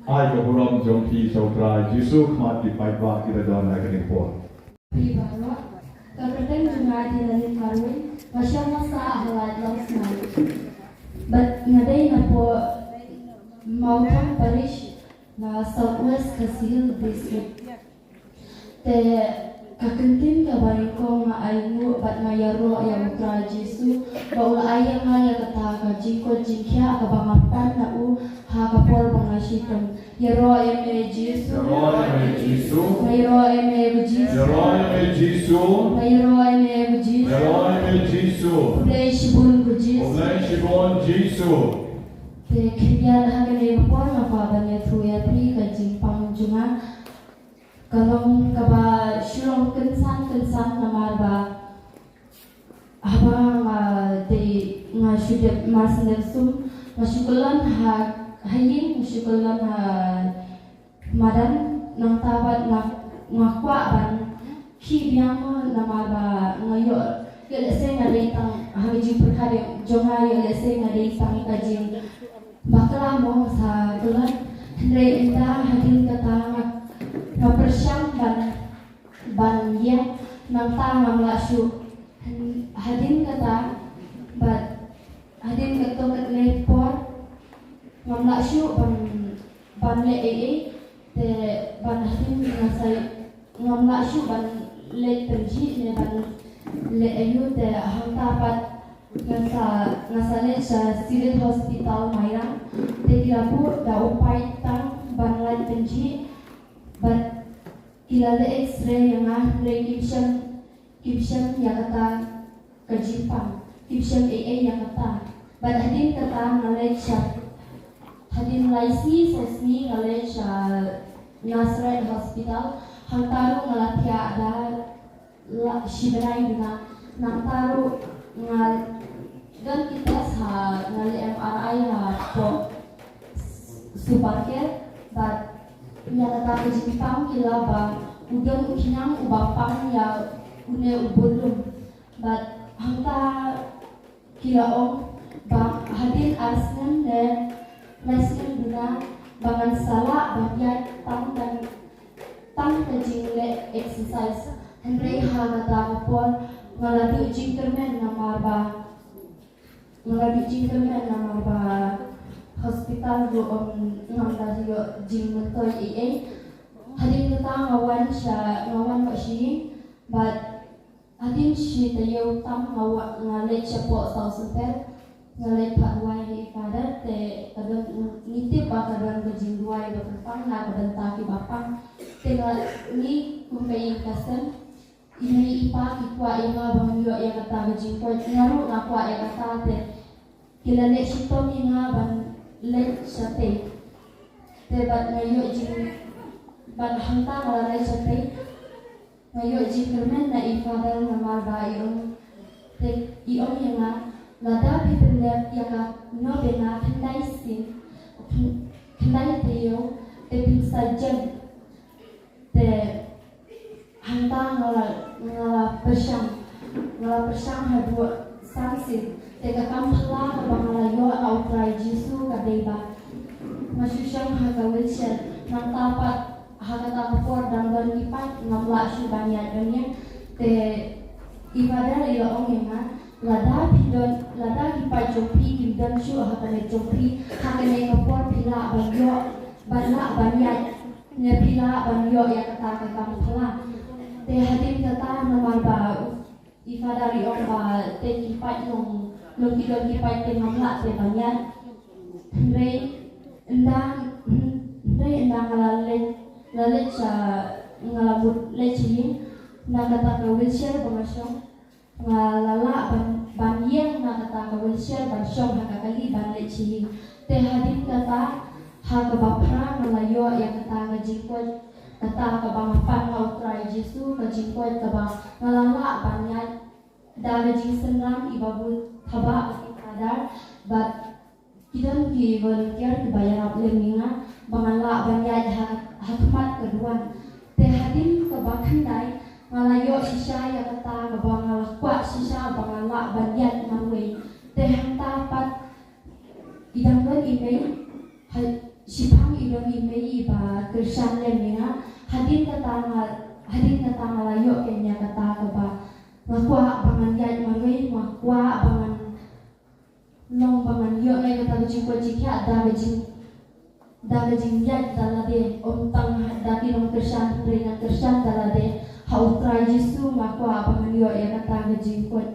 ai ka burom jong phi sha U Trai Jisu, khmat ki paidbah kiba don ha kane ka por. Phi baroh, ka kyrteng jong nga Dinalin Marwei, nga shong ha Laitlong Smai. Bad nga dei na poh Mawthong Parish, na South West Khasi Hills District. Te ka kyntien kaba nyngkong nga ainguh bad nga ïaroh ïa U Trai Jisu ba u la ai ïa nga ïa kata ka jingkoit jingkhiah kaba nga pan na u ha ka por ba nga shitom. Ïaroh ïa me Jisu. Ïaroh ïa me Jisu. Nga ïaroh ïa me ko Jisu. Ïaroh ïa me Jisu. Nga ïaroh ïa me ko Jisu. Ïaroh ïa me Jisu. Khublei shibun ko Jisu. Khublei shibun Jisu. Te khyndiat ha kane ka por nga kwah ban ïathuh ïa phi ka jingpang jong nga. Ka long kaba shu long kynsan kynsan namar ba haba nga dei nga shu dep mar snem sum, nga shu kyllon ha, ha ïing, nga shu kyllon ha madan, nangta bad nga, nga kwah ban khih biang mo namar ba nga ïoh, ïoh lehse nga dei tang ha ka jingpyrkhat jong nga, ïoh lehse nga dei tang ka jingbakla mo, nga sa kyllon. Hynrei ynda hadien kata nga, nga pyrshang ban ban ïeng, nangta ngam lah shuh. Hadien kata, bad hadien kato katne por ngam lah shuh ban, ban leh ei ei, te bad hadien nga sa, ngam lah shuh ban leit pynjhieh ne ban leh aïu, te hangta pat nga sa, nga sa leit sha Civil Hospital Mairang, te ki la buh da u pipe tang ban leit pynjhieh, bad ki la leh X-ray ïa nga, hynrei kim shem, kim shem ïa kata ka jingpang. Kim shym ei ei ïa kata. Bad hadien kata nga leit sha, hadien lai sngi saw sngi nga leit sha Nazareth Hospital. Hangta ruh nga la thiah da la shi bnai duna. Nangta ruh nga don ki test ha, nga leh M R I hapoh Super Care. Bad ïa kata ka jingpang ki la ba u don u khñiang uba pang ïa une u bun lum. Bad hangta ki la ong ba hadien ar snem ne lai snem duna ba ngan sa lah ban ïaid tang ka, tang ka jingleh exercise. Hynrei ha kata ka por nga la duh jingkyrmen namar ba, nga la duh jingkyrmen namar ba hospital ruh ym, ngam da ïoh jingmyntoi ei ei. Hadien kata nga wan sha, nga wan noh sha ïing. Bad hadien shi taïew tam nga wa, nga leit shapoh South Sumper. Nga leit phah duwai ha i Father, te ka don, ngi tip ba ka don ka jingduwai ba kyrpang na ka bynta kiba pang. Te nga, ngi kum ka ïing ka sem, i mei i pa ki kwah ïa nga ban ïoh ïa kata ka jingkoit. Nga ruh nga kwah ïa kata, te ki la leh shitom ïa nga ban leit shatei. Te bad nga ïoh jing, bad hangta nga la leit shatei, nga ïoh jingkyrmen na i Father namar ba i ong, te i ong ïa nga, lada phi pyndep ïa ka novena khyndai sien, khyndai taïew, te phin sa jem. Te hangta nga la, nga la pyrshang, nga la pyrshang haduh san sien. Te ka kam phylla kaba nga la ïoh na u Trai Jisu ka dei ba nga shu shong ha ka wheelchair. Nangta pat ha kata ka por dang don ki paip, ngam lah shuh ban ïaid ban ïeng. Te i Father i la ong ïa nga, lada phi don, lada ki paip jong phi kim don shuh ha ka leit jong phi, ha kane ka por phi lah ban ïoh, ban lah ban ïaid, ne phi lah ban ïoh ïa kata ka kam phylla. Te hadien kata namar ba i Father i ong ba te ki paip long, long ki don ki paip te ngam lah te ban ïaid. Hynrei ynda, hynrei ynda nga la leit, la leit sha, nga la mut leit sha ïing na kata ka wheelchair ba nga shong, nga la lah ban, ban ïeng na kata ka wheelchair ban shong ha ka kali ban leit sha ïing. Te hadien kata ha kaba phra nga la ïoh ïa kata ka jingkoit, kata kaba nga pan ha u Trai Jisu, ka jingkoit kaba nga la lah ban ïaid da ka jingsynran iba bun thabah bad i Father bad ki don ki volunteer kiba ïarap lem ïa nga ba ngan lah ban ïaid ha, ha khmat ka duwan. Te hadien kaba khyndai nga la ïoh shisha ïa kata kaba nga la kwah shisha ba nga lah ban ïaid marwei. Te hangta pat i dang don i mei, ha, shiphang i don i mei iba kyrshan lem ïa nga. Hadien kata nga, hadien kata nga la ïoh keiñ ïa kata kaba nga kwah ba ngan ïaid marwei, nga kwah ba ngan long ba ngan ïoh ïa kata ka jingkoit jingkhiah da ka jing, da ka jingïaid da lade, ym tang da ki nongkyrshan hynrei ngan kyrshan da lade ha u Trai Jisu, nga kwah ba ngan ïoh ïa kata ka jingkoit.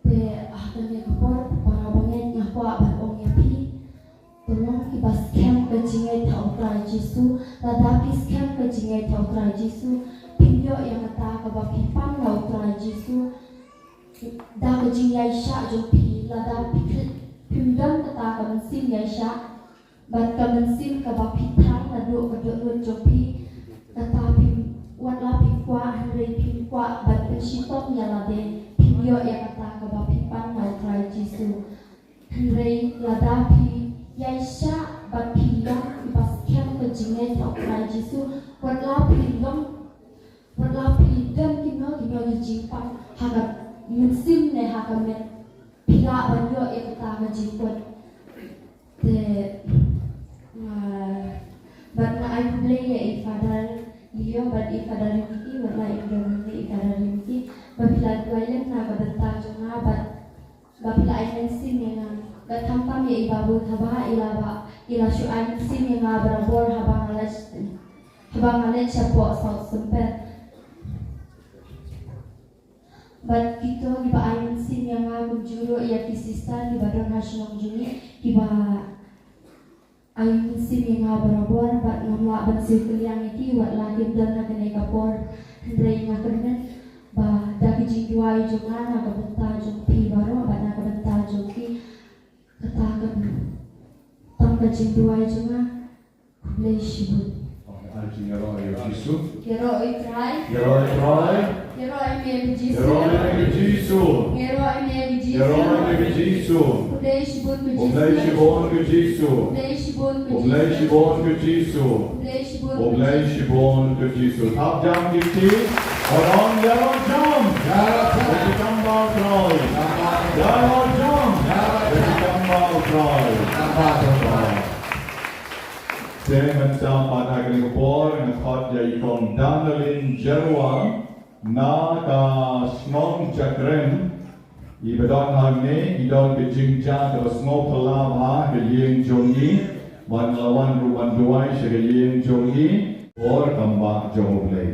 Te ha kane ka por para bangeit nga kwah ban ong ïa phi, to long kiba skhem ka jingngeit ha u Trai Jisu. Lada phi skhem ka jingngeit ha u Trai Jisu, phin ïoh ïa kata kaba phi pan na u Trai Jisu. Da ka jingïaishah jong phi, lada phi, phim don kata ka mynsiem ïaishah bad ka mynsiem kaba phi thang naduh ka dohnud jong phi, kata phi, wat la phi kwah hynrei phi kwah bad pynshitom ïa lade, phin ïoh ïa kata kaba phi pan na u Trai Jisu. Hynrei lada phi ïaishah bad phi long kiba skhem ka jingngeit ha u Trai Jisu, wat la phi long, wat la phi don kino kino ki jingpang ha ka mynsiem ne ha ka met, phi lah ban ïoh ïa kata ka jingkoit. Te nga, bad nga ai khublei ïa i Father Leo bad i Father Ricky, wat la im don hangne i Father Ricky, ba phi la duwai lem na ka bynta jong nga bad ba phi la ai mynsiem ïa nga. Bad khamtam ïa i Bah Bulthaba, i la ba, i la shu ai mynsiem ïa nga barabor haba nga leit, haba nga leit shapoh South Sumper. Bad kito kiba ai mynsiem ïa nga kumjuh ruh ïa ki sister kiba don ha shnong jong ngi kiba ai mynsiem ïa nga barabor, bad ngam lah ban siew kylliang ïa ki wat la kim don ha kane ka por. Hynrei nga kyrmen ba da ka jingduwai jong nga na ka bynta jong phi baroh bad na ka bynta jong ki, kata ka tang ka jingduwai jong nga. Khublei shibun. Ai jingïaroh ïa u Jisu. Ïaroh ïa u Trai. Ïaroh ïa u Trai. Ïaroh ïa me Jisu. Ïaroh ïa me Jisu. Ïaroh ïa me Jisu. Ïaroh ïa me Jisu. Khublei shibun ka Jisu. Khublei shibun ka Jisu. Khublei shibun ka Jisu. Khublei shibun ka Jisu. Khublei shibun ka Jisu. Thap jam kti. Ong ïaroh jam. Ïaroh jam. Ïaroh jam. Ïaroh jam. Te mynta pat ha kane ka por nga khot ïa i Kong Danalin Jyrwa na ka shnong Jakrem. I ba don hangne i don ka jingjia kaba sngewphylla ha ka ïing jong i. Ban la wan ruh ban duwai sha ka ïing jong i. Por kam ba jong U Blei.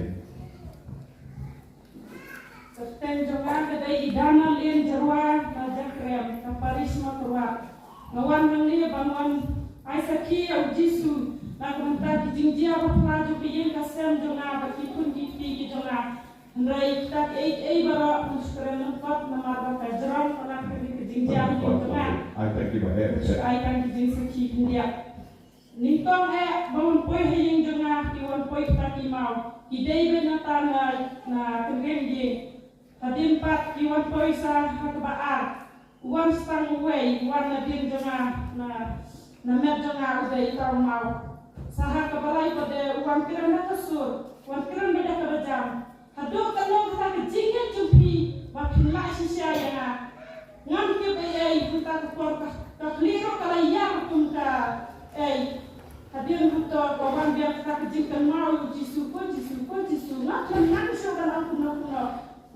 Kyrteng jong nga ka dei i Danalin Jyrwa na Jakrem, ka parish Mawkyrwat. Nga wan hangne ban wan ai sakhi ïa u Jisu na ka bynta ki jingjia ba phylla jong ka ïing ka sem jong nga bad ki khun ki kti ki jong nga. Hynrei kita kiei kiei baroh nga shu kren lyngkot namar ba ka jrong palat kane ka jingjia ha ka ïing jong nga. Ai tang ki ba heh. Ai tang ki jingsakhi khyndiat. Nyngkong eh ba wan poi ha ïing jong nga ki wan poi kita ki maw. Ki dei beit na ta na, na kynreng ïing. Hadien pat ki wan poi sa ha kaba ar. Wan sa tang uwei, wan na dien jong nga, na, na met jong nga u dei uta u maw. Sa ha kaba lai pat de u wan kren da ka sur, wan kren beit da kaba jam. Haduh katno kata ka jingngeit jong phi ba phin lah shisha ïa nga. Ngam tip ei ei, hynta ka por ka, ka khlieh ruh ka la ïar kum ka ei. Hadien ruh to ka wan biang kata ka jingkynmaw ïa u Jisu, ko Jisu, ko Jisu, nga khlem nang shuh ban ong kumno kumno.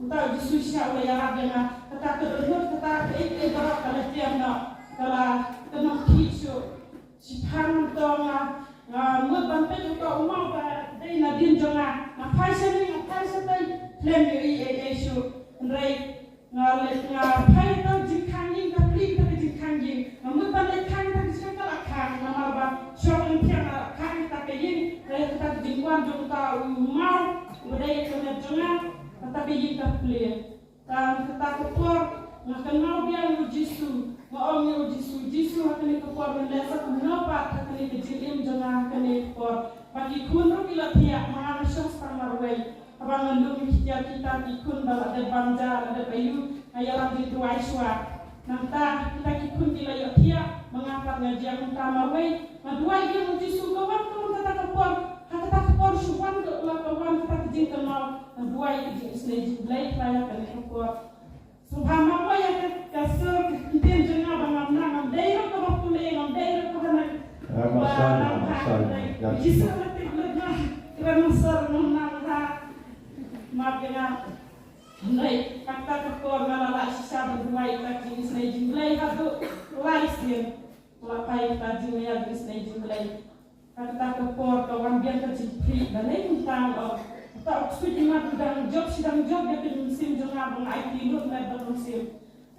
Uta u Jisu shisha u la ïarap ïa nga, kata ka dohnud, kata ka ei ei baroh ka la tiar noh, ka la kynnoh khih shuh. Shiphang hangto nga, nga mut ban peit uta u maw ba dei na dien jong nga. Nga phai shane, nga phai shatei, khlem ïohi ei ei shuh. Hynrei nga leit nga phai hangto jingkhang ïing, ka plie kata ka jingkhang ïing. Nga mut ban leit khang kata ka jingkhang, ka la khang namar ba shong lynter, nga la khang kata ka ïing. Hynrei kata ka jingwan jong uta u maw uba dei ka met jong nga, kata ka ïing ka plie. Tang kata ka por nga kynmaw biang ïa u Jisu. Nga ong ïa u Jisu, Jisu, ha kane ka por ngan leh sa kumno pat ha kane ka jingim jong nga ha kane ka por. Ba ki khun ruh ki la thiah, ma nga nga shong sa tang marwei. Haba nga lum ki tiar kita ki khun ba la dep bam ja, la dep aïu, nga ïalam jingduwai shuwa. Nangta kita ki khun ki la ïoh thiah, ma nga pat nga jia kumta marwei. Nga duwai ïa u Jisu, ka wan ka wan kata ka por, ha kata ka por shu wan ka, ka wan kata ka jingkynmaw. Nga duwai ka jingisynei jong U Blei ha kane ka por. Sngewbha marwei ïa ka, ka sur ka ktien jong nga ba ngam nang, ngam dei ruh kaba pule, ngam dei ruh kaba nang. Eh, mashallah, mashallah. Jisu nga tip lut nga, kren sur ngam nang ha. Map ïa nga. Hynrei kata ka por nga la lah shisha ban duwai ka jingisynei jong U Blei haduh lai sien. Nga la phai ka jingmaya jingisynei jong U Blei. Kata ka por ka wan biang ka jingpyrshah, balei mynta nga ong. Uta u ksuid u mat u dang jop, shi dang jop ïa ka mynsiem jong nga ba nga aiti lut lem bad mynsiem.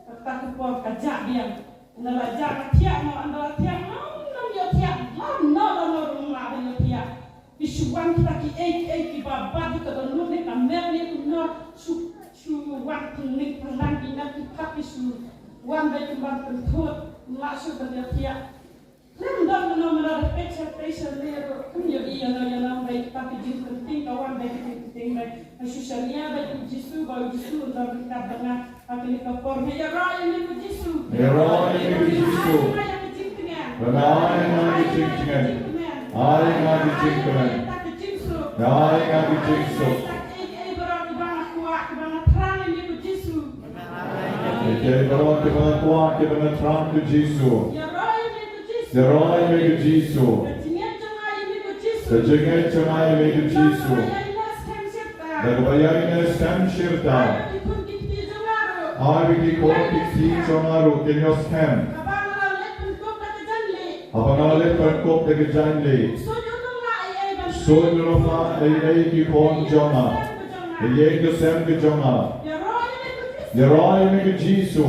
Kata ka por ka jah biang. Ynda la jah nga thiah noh, ynda la thiah noh, ngam ïoh thiah. Lano lano ruh ngam lah ban ïoh thiah. Ki shu wan kita kiei kiei kiba bat ïa ka dohnud ne ka met ne kumno, shu, shu wan pynning pynlang ki met ki phad, ki shu wan beit kumban pynthut, ngam lah shuh ban ïoh thiah. Khlem don mano mano da peit sha station ne ruh, kum ïohi ïano ïano, hynrei kata ka jingpynting ka wan da ka jingpynting, hynrei nga shu shaniah bad u Jisu ba u Jisu un don ryngkat bad nga ha kane ka por. Nga ïaroh ïa me ko Jisu. Ïaroh ïa me ko Jisu. Ba nga ai ïa nga ka jingtngen. Ai ïa nga ka jingtngen. Ai ïa nga ka jingsuk. Ai ïa nga ka jingsuk. Kiei kiei baroh kiba nga kwah kiba nga thrang ko Jisu. Ïaroh ïa me ko Jisu. Ka jingngeit jong nga ïa me ko Jisu. Da kaba ïaineh skhem shi rta. Ai ba ki khun ki kti jong nga ruh kin ïoh skhem. Haba nga la leit pynkup da ka jaiñlih. Suiñ u ym lah ei ei ki khun jong nga. Ïa ka sem ka jong nga. Ïaroh ïa me ko Jisu.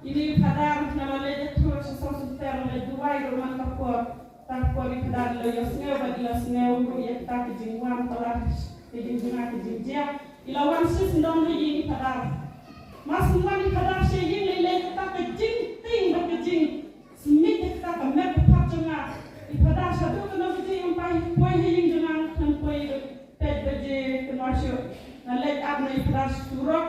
Ine i Phadar nga la leit ïathuh sha South Sudan, nga la duwai ruh man ka por. Kata ka por i Phadar i la ïohsngew bad i la sngew ruh ïa kata ka jingwan palat. Ka ïing jong nga ka jingjia. I la wan shisha don ha ïing i Phadar. Mar shu wan i Phadar sha ïing, i leh kata ka jingtieng bad ka jingsmit ïa kata ka met ka phad jong nga. I Phadar shaduh kano ka jingim, poi ha ïing jong nga, ngan poi peit baje kynmaw shuh. Nga leit ap na i Phadar surok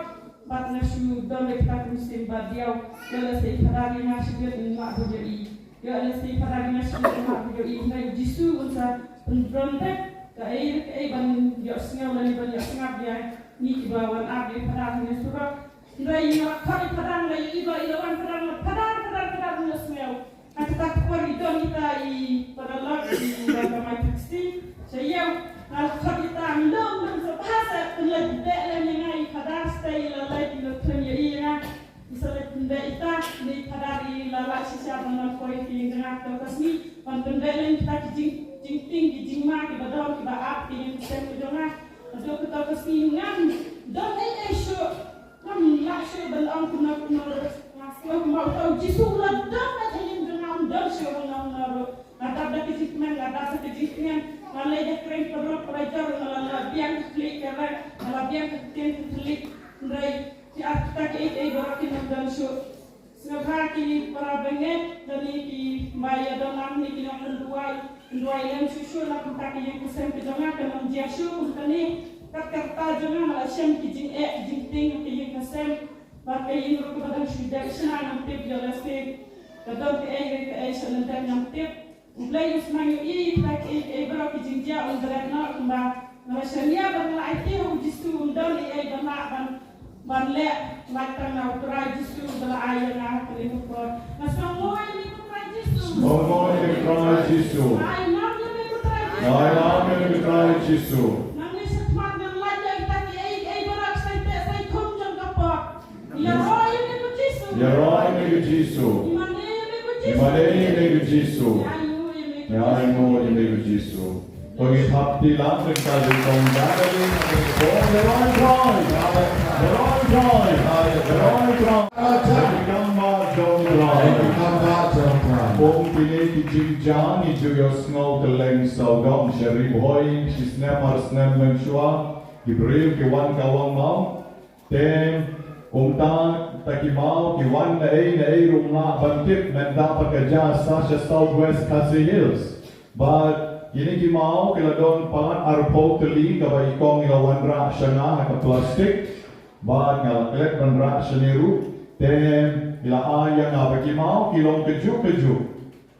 bad nga shu don ïa kata ka mynsiem bad diaw. Ïa lehse i Phadar ïa nga shibit, nga lah ban ïohi. Ïa lehse i Phadar ïa nga shibit, nga lah ban ïohi. Hynrei u Jisu un sa pynbor beit kaei kaei ban ïohsngew lane ban ïohsngew ïa ngi kiba wan ap ïa i Phadar ha surok. Hynrei nga la khot ïa i Phadar, nga la ïohi ba i la wan, Phadar, Phadar, Phadar, Phadar, nga sngew. Ha kata ka por i don ita i paralok iba kamai taxi sha ïew. Nga la khot ita, nga lum lum sa bha sa pynleit beh lem ïa nga i Phadar, stay i la leit i la thun ïa i ïa nga. I sa leit pynbeh ita, ne i Phadar i la lait shisha ban wan poi ha ka ïing jong nga ha kata ka sngi ban pynbeh lem kita ki jing, jingtieng ki jingma kiba don kiba ap ha ka ïing ka sem ka jong nga. Haduh kata ka sngi ngam don ei ei shuh. Ngam lah shuh ban ong kumno kumno ruh. Nga sngew kumba uta u Jisu u la don bad ha ïing jong nga, um don shuh ban ong kumno ruh. Nga dap da ka jingkmen, nga dap da ka jingkmen. Nga leit da kren paralok parajor, nga la, la biang ka khlieh ka rek, nga la biang ka ktien Katholik. Hynrei ki ar kita kiei kiei baroh kim don shuh. Sngewbha ki para bangeit, lane kiba ïadon lang ne ki nongpynduwai, pynduwai lem shuh shuh na ka bynta ka ïing ka sem ka jong nga, kan ym jia shuh kum kane. Kat ka rta jong nga, nga la shem ki jingeh ki jingtieng ha ka ïing ka sem. Bad ka ïing ruh kaba dang shu dep shna ngam tip, ïa lehse ka don kaei kaei sha lyndet ngam tip. U Blei u sngewthuh ïa kita kiei kiei baroh ki jingjia, un bret noh kumba nga la shaniah bad nga la aiti ha u Jisu, um don ei ei ban lah ban, ban leh, lait tang na u Trai Jisu ba la ai ïa nga ha kane ka por. Nga sngewnguh ïa me ko Trai Jisu. Sngewnguh ïa me ko Trai Jisu. Nga ainam ïa me ko Trai Jisu. Nga ainam ïa me ko Trai Jisu. Nangne shakhmat ngan lait ïa kita kiei kiei baroh, sa ïa teh sa ïa thung jong ka pop. Ïaroh ïa me ko Jisu. Ïaroh ïa me ko Jisu. Ïa mane ïa me ko Jisu. Ïa mane ïa me ko Jisu. Ïa ainguh ïa me ko Jisu. Ïa ainguh ïa me ko Jisu. To ngin thap kti lang ryngkat bad i Kong Natalie. Ïaroh ïa u Trai. Ïaroh ïa u Trai. Ïaroh ïa u Trai. Ïa ki kam ba jong u Trai. Ïa ki kam ba jong u Trai. Kum kine ki jingjia ngi ju ïohsngew kylleng sawdong sha Ri Bhoi, shi snem ar snem mynshuwa. Ki briew ki wan kawang maw. Te kumta, ta ki maw ki wan na ei na ei ruh ym lah ban tip, mynta pat ka jia sa sha South West Khasi Hills. Bad kine ki maw ki la don pat arphew tylli kaba i kong i la wanrah sha nga ha ka plastik. Bad nga la klet ban rah shane ruh. Te i la ai ïa nga ba ki maw ki long kajuh kajuh.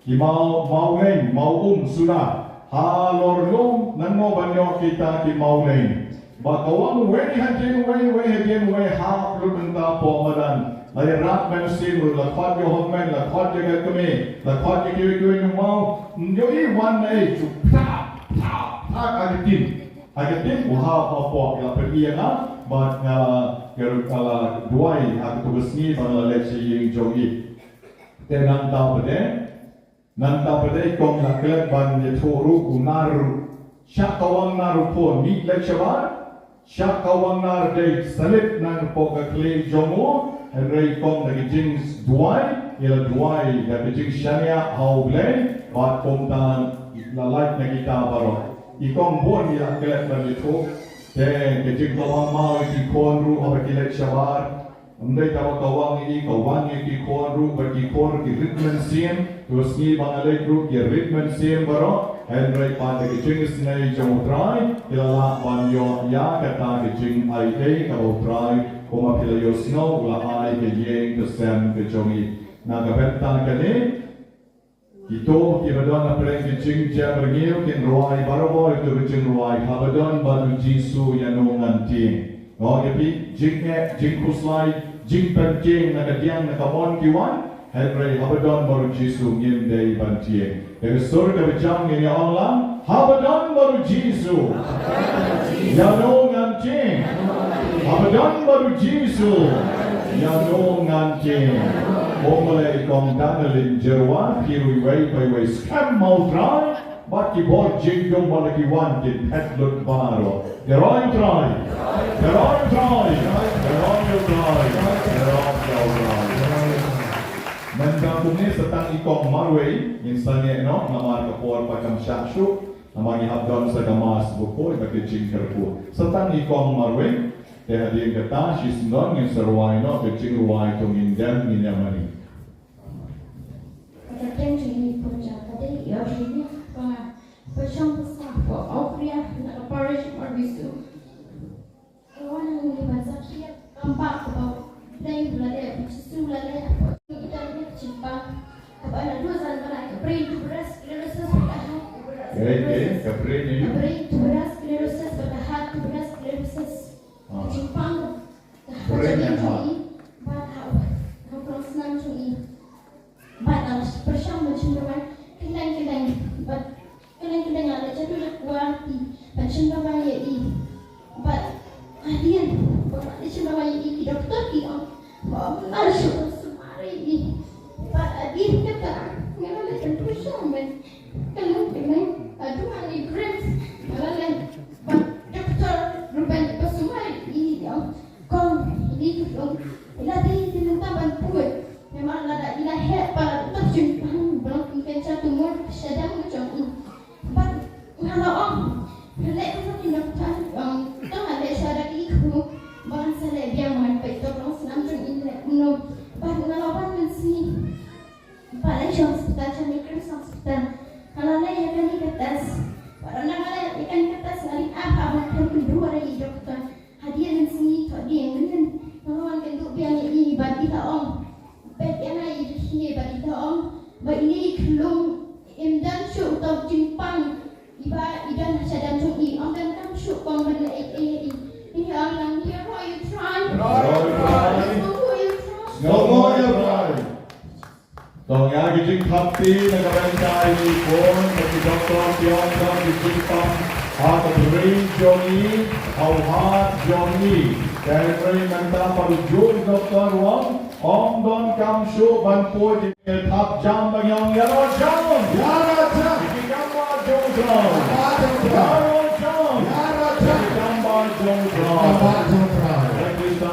Ki maw, mawlein, maw um, suna. Halor lum, nangno ban ïoh kita ki mawlein. Ba kawang uwei hadien uwei, uwei hadien uwei, hap lut mynta hapoh madan. La ïarap mynsiem ruh, la khot ïa u hynmen, la khot ïa ka kmie, la khot ïa kiwei kiwei ki maw. Ym ïohi wan na ei, shu pha, pha, pha, ha ka tim. Ha ka tim, u hap hapoh, la pyni ïa nga, bad nga, nga la duwai, ha kato ka sngi, bad nga la leit sha ïing jong i. Te nangta pat de, Nangta pat de i kong la klet ban ïathuh ruh u nar, shah kawang nar u khun, mih leit shabar, shah kawang nar dei salit napoh ka khlieh jong u, hynrei i kong da ka jingduwai, i la duwai, da ka jingshaniah ha u Blei, bad kumta la lait na kita baroh. I kong bun i la klet ban ïathuh, te ka jingkawang maw ïa ki khun ruh haba ki leit shabar, Ym dei tang ba kawang ïa i, kawang ïa ki khun ruh, bad ki khun ruh ki rit mynsiem, ka sngi ba nga leit ruh ki rit mynsiem baroh, hynrei pat da ka jingisynei jong u Trai, ki la lah ban ïoh ïa kata ka jingai ei kaba u Trai, kumba phi la ïohsngew, u la ai ka ïing ka sem ka jong i. Na ka bynta kane, Kito kiba don hapdeng ki jingjia byrngiew kin rwai barabor ito ki jingrwai, haba don bad u Jisu ïano ngan tieng. Nga ong ïa phi, jingeh, jingkhuslai, jingpynkhieng na ka diang na ka mon ki wan, hynrei haba don bad u Jisu ngim dei ban tieng. Ïa ka sur kaba jam ngin ïa ong lang, haba don bad u Jisu. Ïano ngan tieng. Haba don bad u Jisu. Ïano ngan tieng. Ong lei i kong Danalin Jerwa, phi ruh iwei pa iwei skhem ma u Trai. Bad ki bor jingdum ba la ki wan kin phet lut baroh. Ïaroh ïa u Trai. Ïaroh ïa u Trai. Ïaroh ïa u Trai. Ïaroh ïa u Trai. Mynta kumne sa tang i kong marwei, ngin sangeh noh, namar ka por pat kam shah shuh. Namar ngi hap don sa ka mass bakhuid bad ka jingkyrkhu. Sa tang i kong marwei, te hadien kata shisyndon ngin sa rwai noh ka jingrwai To Ngin Dem Ngin Ïamane. Ka kyrteng jong ngi Pyrshang, ka dei ïa u Junior, ka pyrshang basa hapoh Awria na ka parish Marbisu. Ka wan hangne ban sakhi ïa ka kam ba kaba U Blei u la leh, ba U Jisu u la leh hapoh jong ngi, ita ki jingpang. Kaba naduh zan ba la, ka brain tumor, sclerosis bad ka heart tumor. Ka brain, eh? Ka brain, eh? Ka brain tumor, sclerosis bad ka heart tumor, sclerosis. Ah. Ka jingpang, ka brain and heart. Ka jingpang jong ngi, bad ha, ha u prong snam jong ngi. Bad nga la pyrshang ban shim dawai kylleng kylleng, bad kylleng kylleng nga la jaduh jakhlia ban shim dawai ïa i. Bad hadien ba nga la shim dawai ïa i, ki doktor ki ong ba ym lah shuh ban sumar ïa i. Bad hadien kata nga la leit ban pyrshang ban kylleng kylleng, haduh hangne KRIMS nga la leit bad doktor ruh ban sumar ïa i, ong, kong, ine i khyllung i la dei te mynta ban pud. Namar lada i la heh pat la tap jingpang, ba long kum cancer tumor sha dam ka jong i. Bad nga la ong, nga leh kumno ki doktor, ong, to nga leh sha da ki khun, ba ngan sa leh biang, ban peit to ka long snam jong i leh kumno. Bad nga la wan mynsngi, bad la sha hospital, sha New Hospital. Nga la leh ïa kane ka test. Bad ynda nga leh ïa kane ka test nga dei ap ha ban khlem kynduh ïa i doktor. Hadien mynsngi, thoh dieng mynnin, nga la wan kynduh biang ïa i bad i la ong, peit ïa nga ïa i bad i la ong ba ine i khyllung im don shuh uta u jingpang iba i don ha sha dam jong i, ym donkam shuh kong ban leh ei ei ïa i. Ine i ong lang, hero you try. Hero you try. Snowball you try. Snowball you try. To ïa ki jingthap kti na ka bynta i khun bad ki doktor, ki ong ba ki jingpang ha ka brain jong i, ha u heart jong i. Te hynrei mynta pat u juh doktor u ong, ym donkam shuh ban pud. Thap jam ba ngi ong ïaroh jam. Ïaroh jam. Ki kam ba jong u Trai. Kam ba jong u Trai. Ïaroh jam. Ïaroh jam. Ki kam ba jong u Trai. Kam ba jong u Trai. Ba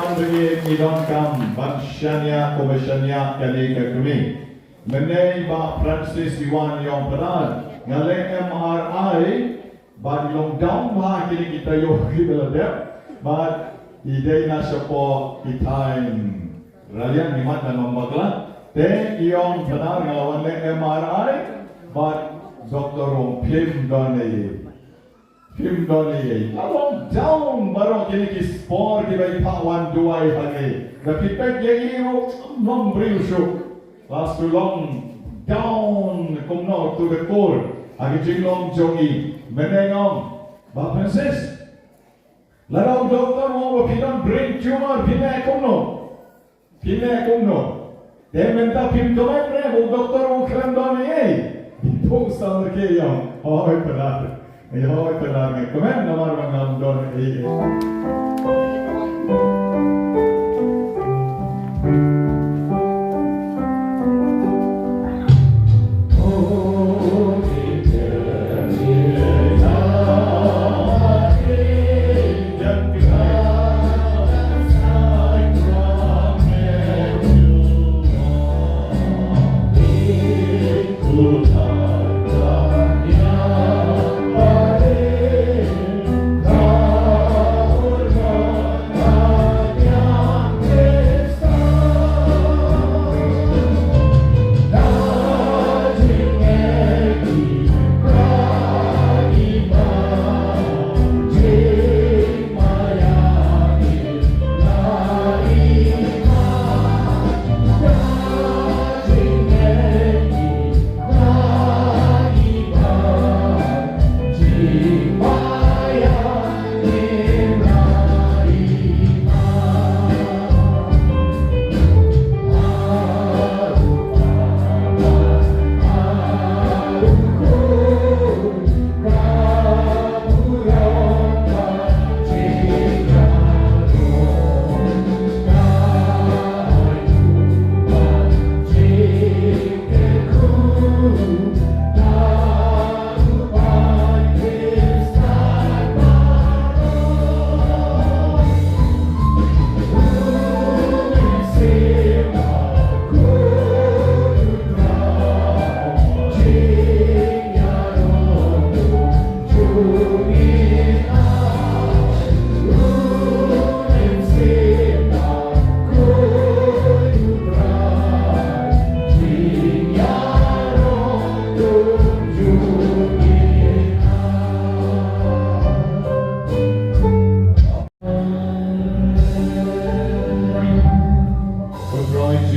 ngi donkam ban shaniah, kumba shaniah kane ka kmie. Mynne i Bah Francis i wan i ong, Brother, nga leh M R I bad i long down bha kine ki taïew kiba la dep, bad i dei na shapoh ki thaiñ Raliang, i mat na Nongbakla. Te i ong, Brother, nga la wan leh M R I bad doktor u ong phim don ei ei. Phim don ei ei. Nga long down baroh kine ki spor kiba i phah wan duwai hangne. Da phi peit ïa i ruh ym long briew shuh. Last, u long down kumno to the core ha ki jinglong jong i. Mynne nga ong, Bah Francis, lada u doktor u ong ba phi don brain tumor, phi leh kumno? Phi leh kumno? Te mynta phim kmen re ba u doktor u khlem don ei ei. Phi pung sa lyrkei ïa u. Hooid Brother. Hooid Brother, nga kmen namar ba ngam don ei ei.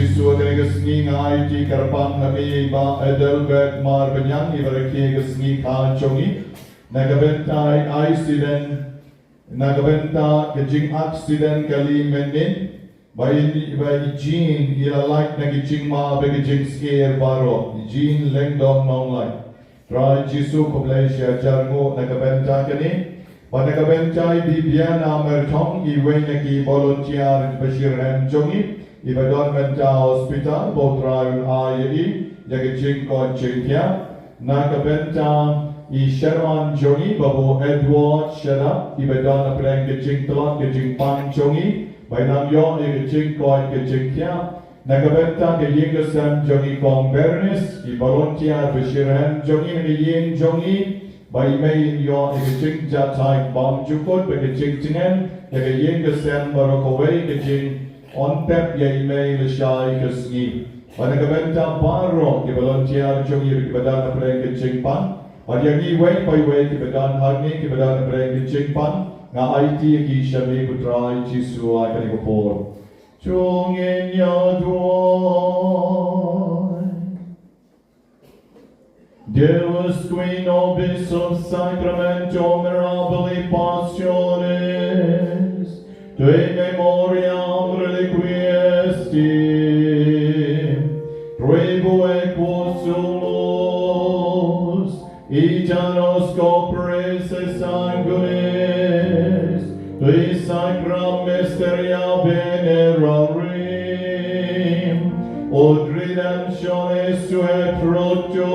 Jisu, ha kane ka sngi nga aiti kyrpang ha me i Bah Adelbert Marbaniang, iba rakhe ïa ka sngi kha jong ngi. Na ka bynta i accident, na ka bynta ka jingaccident kali mynnin, ba i, ba i Jean i la lait na ka jingma bad ka jingsheptieng baroh, i Jean Lyngdoh Nonglait. Trai Jisu, khublei shi hajar nguh na ka bynta kane. Bad na ka bynta i Bibiana Myrthong, iwei na ki volunteer ba shitrhem jong ngi, iba don mynta ha hospital, ba U Trai un ai ïa i ïa ka jingkoit jingkhiah. Na ka bynta i Sherman jong ngi, Babu Edward Sherman, iba don hapdeng ka jingtlot ka jingpang jong ngi, ba in ïoh ïa ka jingkoit ka jingkhiah. Na ka bynta ka ïing ka sem jong i Kong Bernice, i volunteer ba shitrhem jong i na ka ïing jong i, ba i mei in ïoh ïa ka jingjahthait bymjukut bad ka jingtngen ïa ka ïing ka sem baroh kawei, ka jingongtep ïa i mei lashai ka sngi. Bad na ka bynta baroh ki volunteer jong i kiba don hapdeng ka jingpang, bad ïa ngi iwei pa iwei kiba don hangne kiba don hapdeng ka jingpang, nga aiti ïa ki sha me, ko Trai Jisu, ha kane ka por. To ngin ïa duwai. Deus qui nobis sub sacramento mirabili passionis, de memoriam reliquiestim, tribuequo sumus, ita nos copres et sanguinis, qui sacra mysteria venerarim, ut redemptione suae fructum,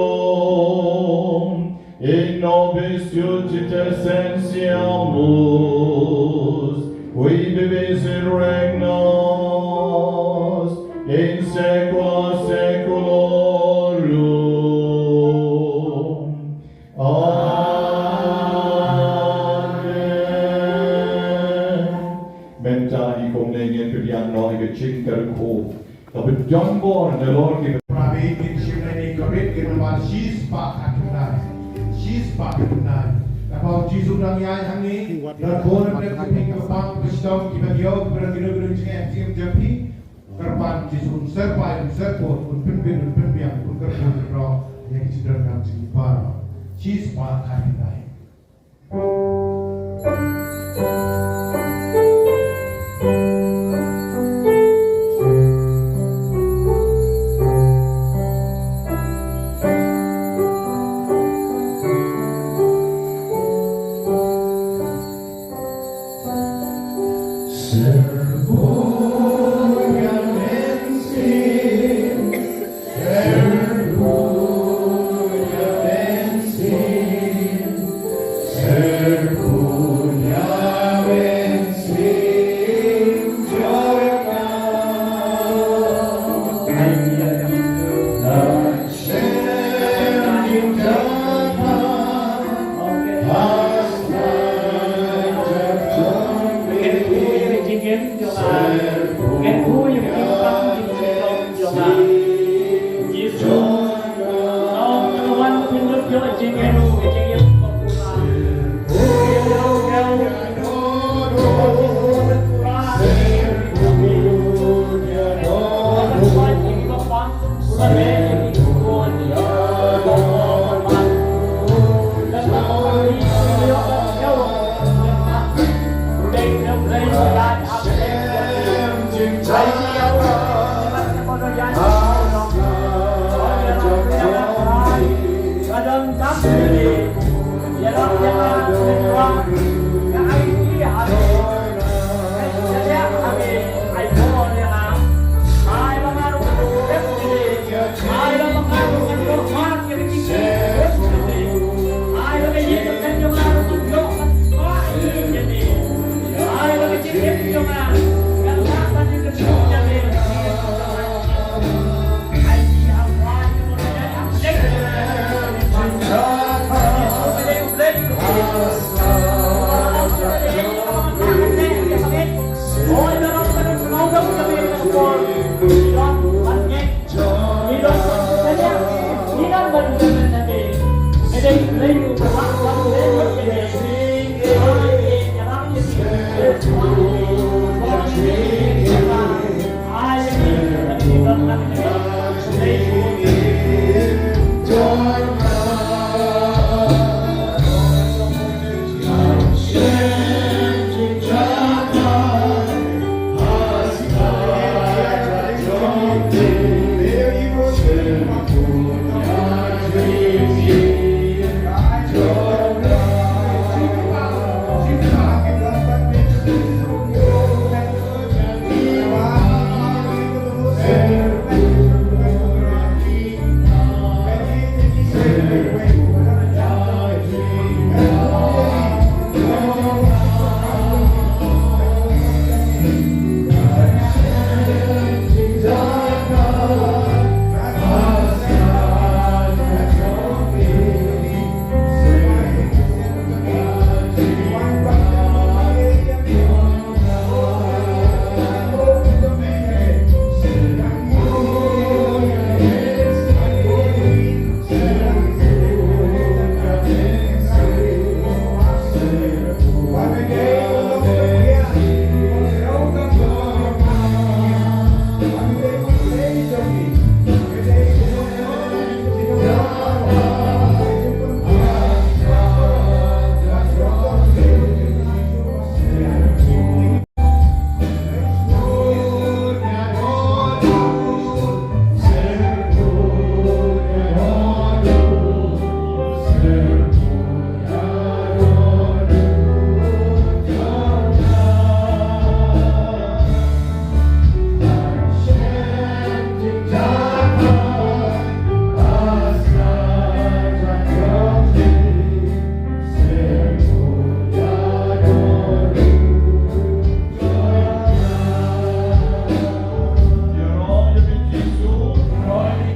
in nobis suscite sentiamus, qui vivis et regnas in saecula saeculorum. Amen. Mynta hi kumne ngin pdiang noh ïa ka jingkyrkhu kaba don bor na lor ki. Para bangeit, ngin shim ïa kane ka rit, ka nombar shispah khatkhyndai. Shispah khatkhyndai. Lada U Jisu u dang ïaid hangne, don bun na pdeng jong phi kiba pang, kiba shitom, kiba kiew, kiba don kino kino ki jingeh jingem jong phi. Kyrpad Jisu un syrpai, un syrpud, un pynbit, un pynbiang, un kyrkhu kyrdoh ïa ki jingdonkam jong ngi baroh. Shispah khatkhyndai.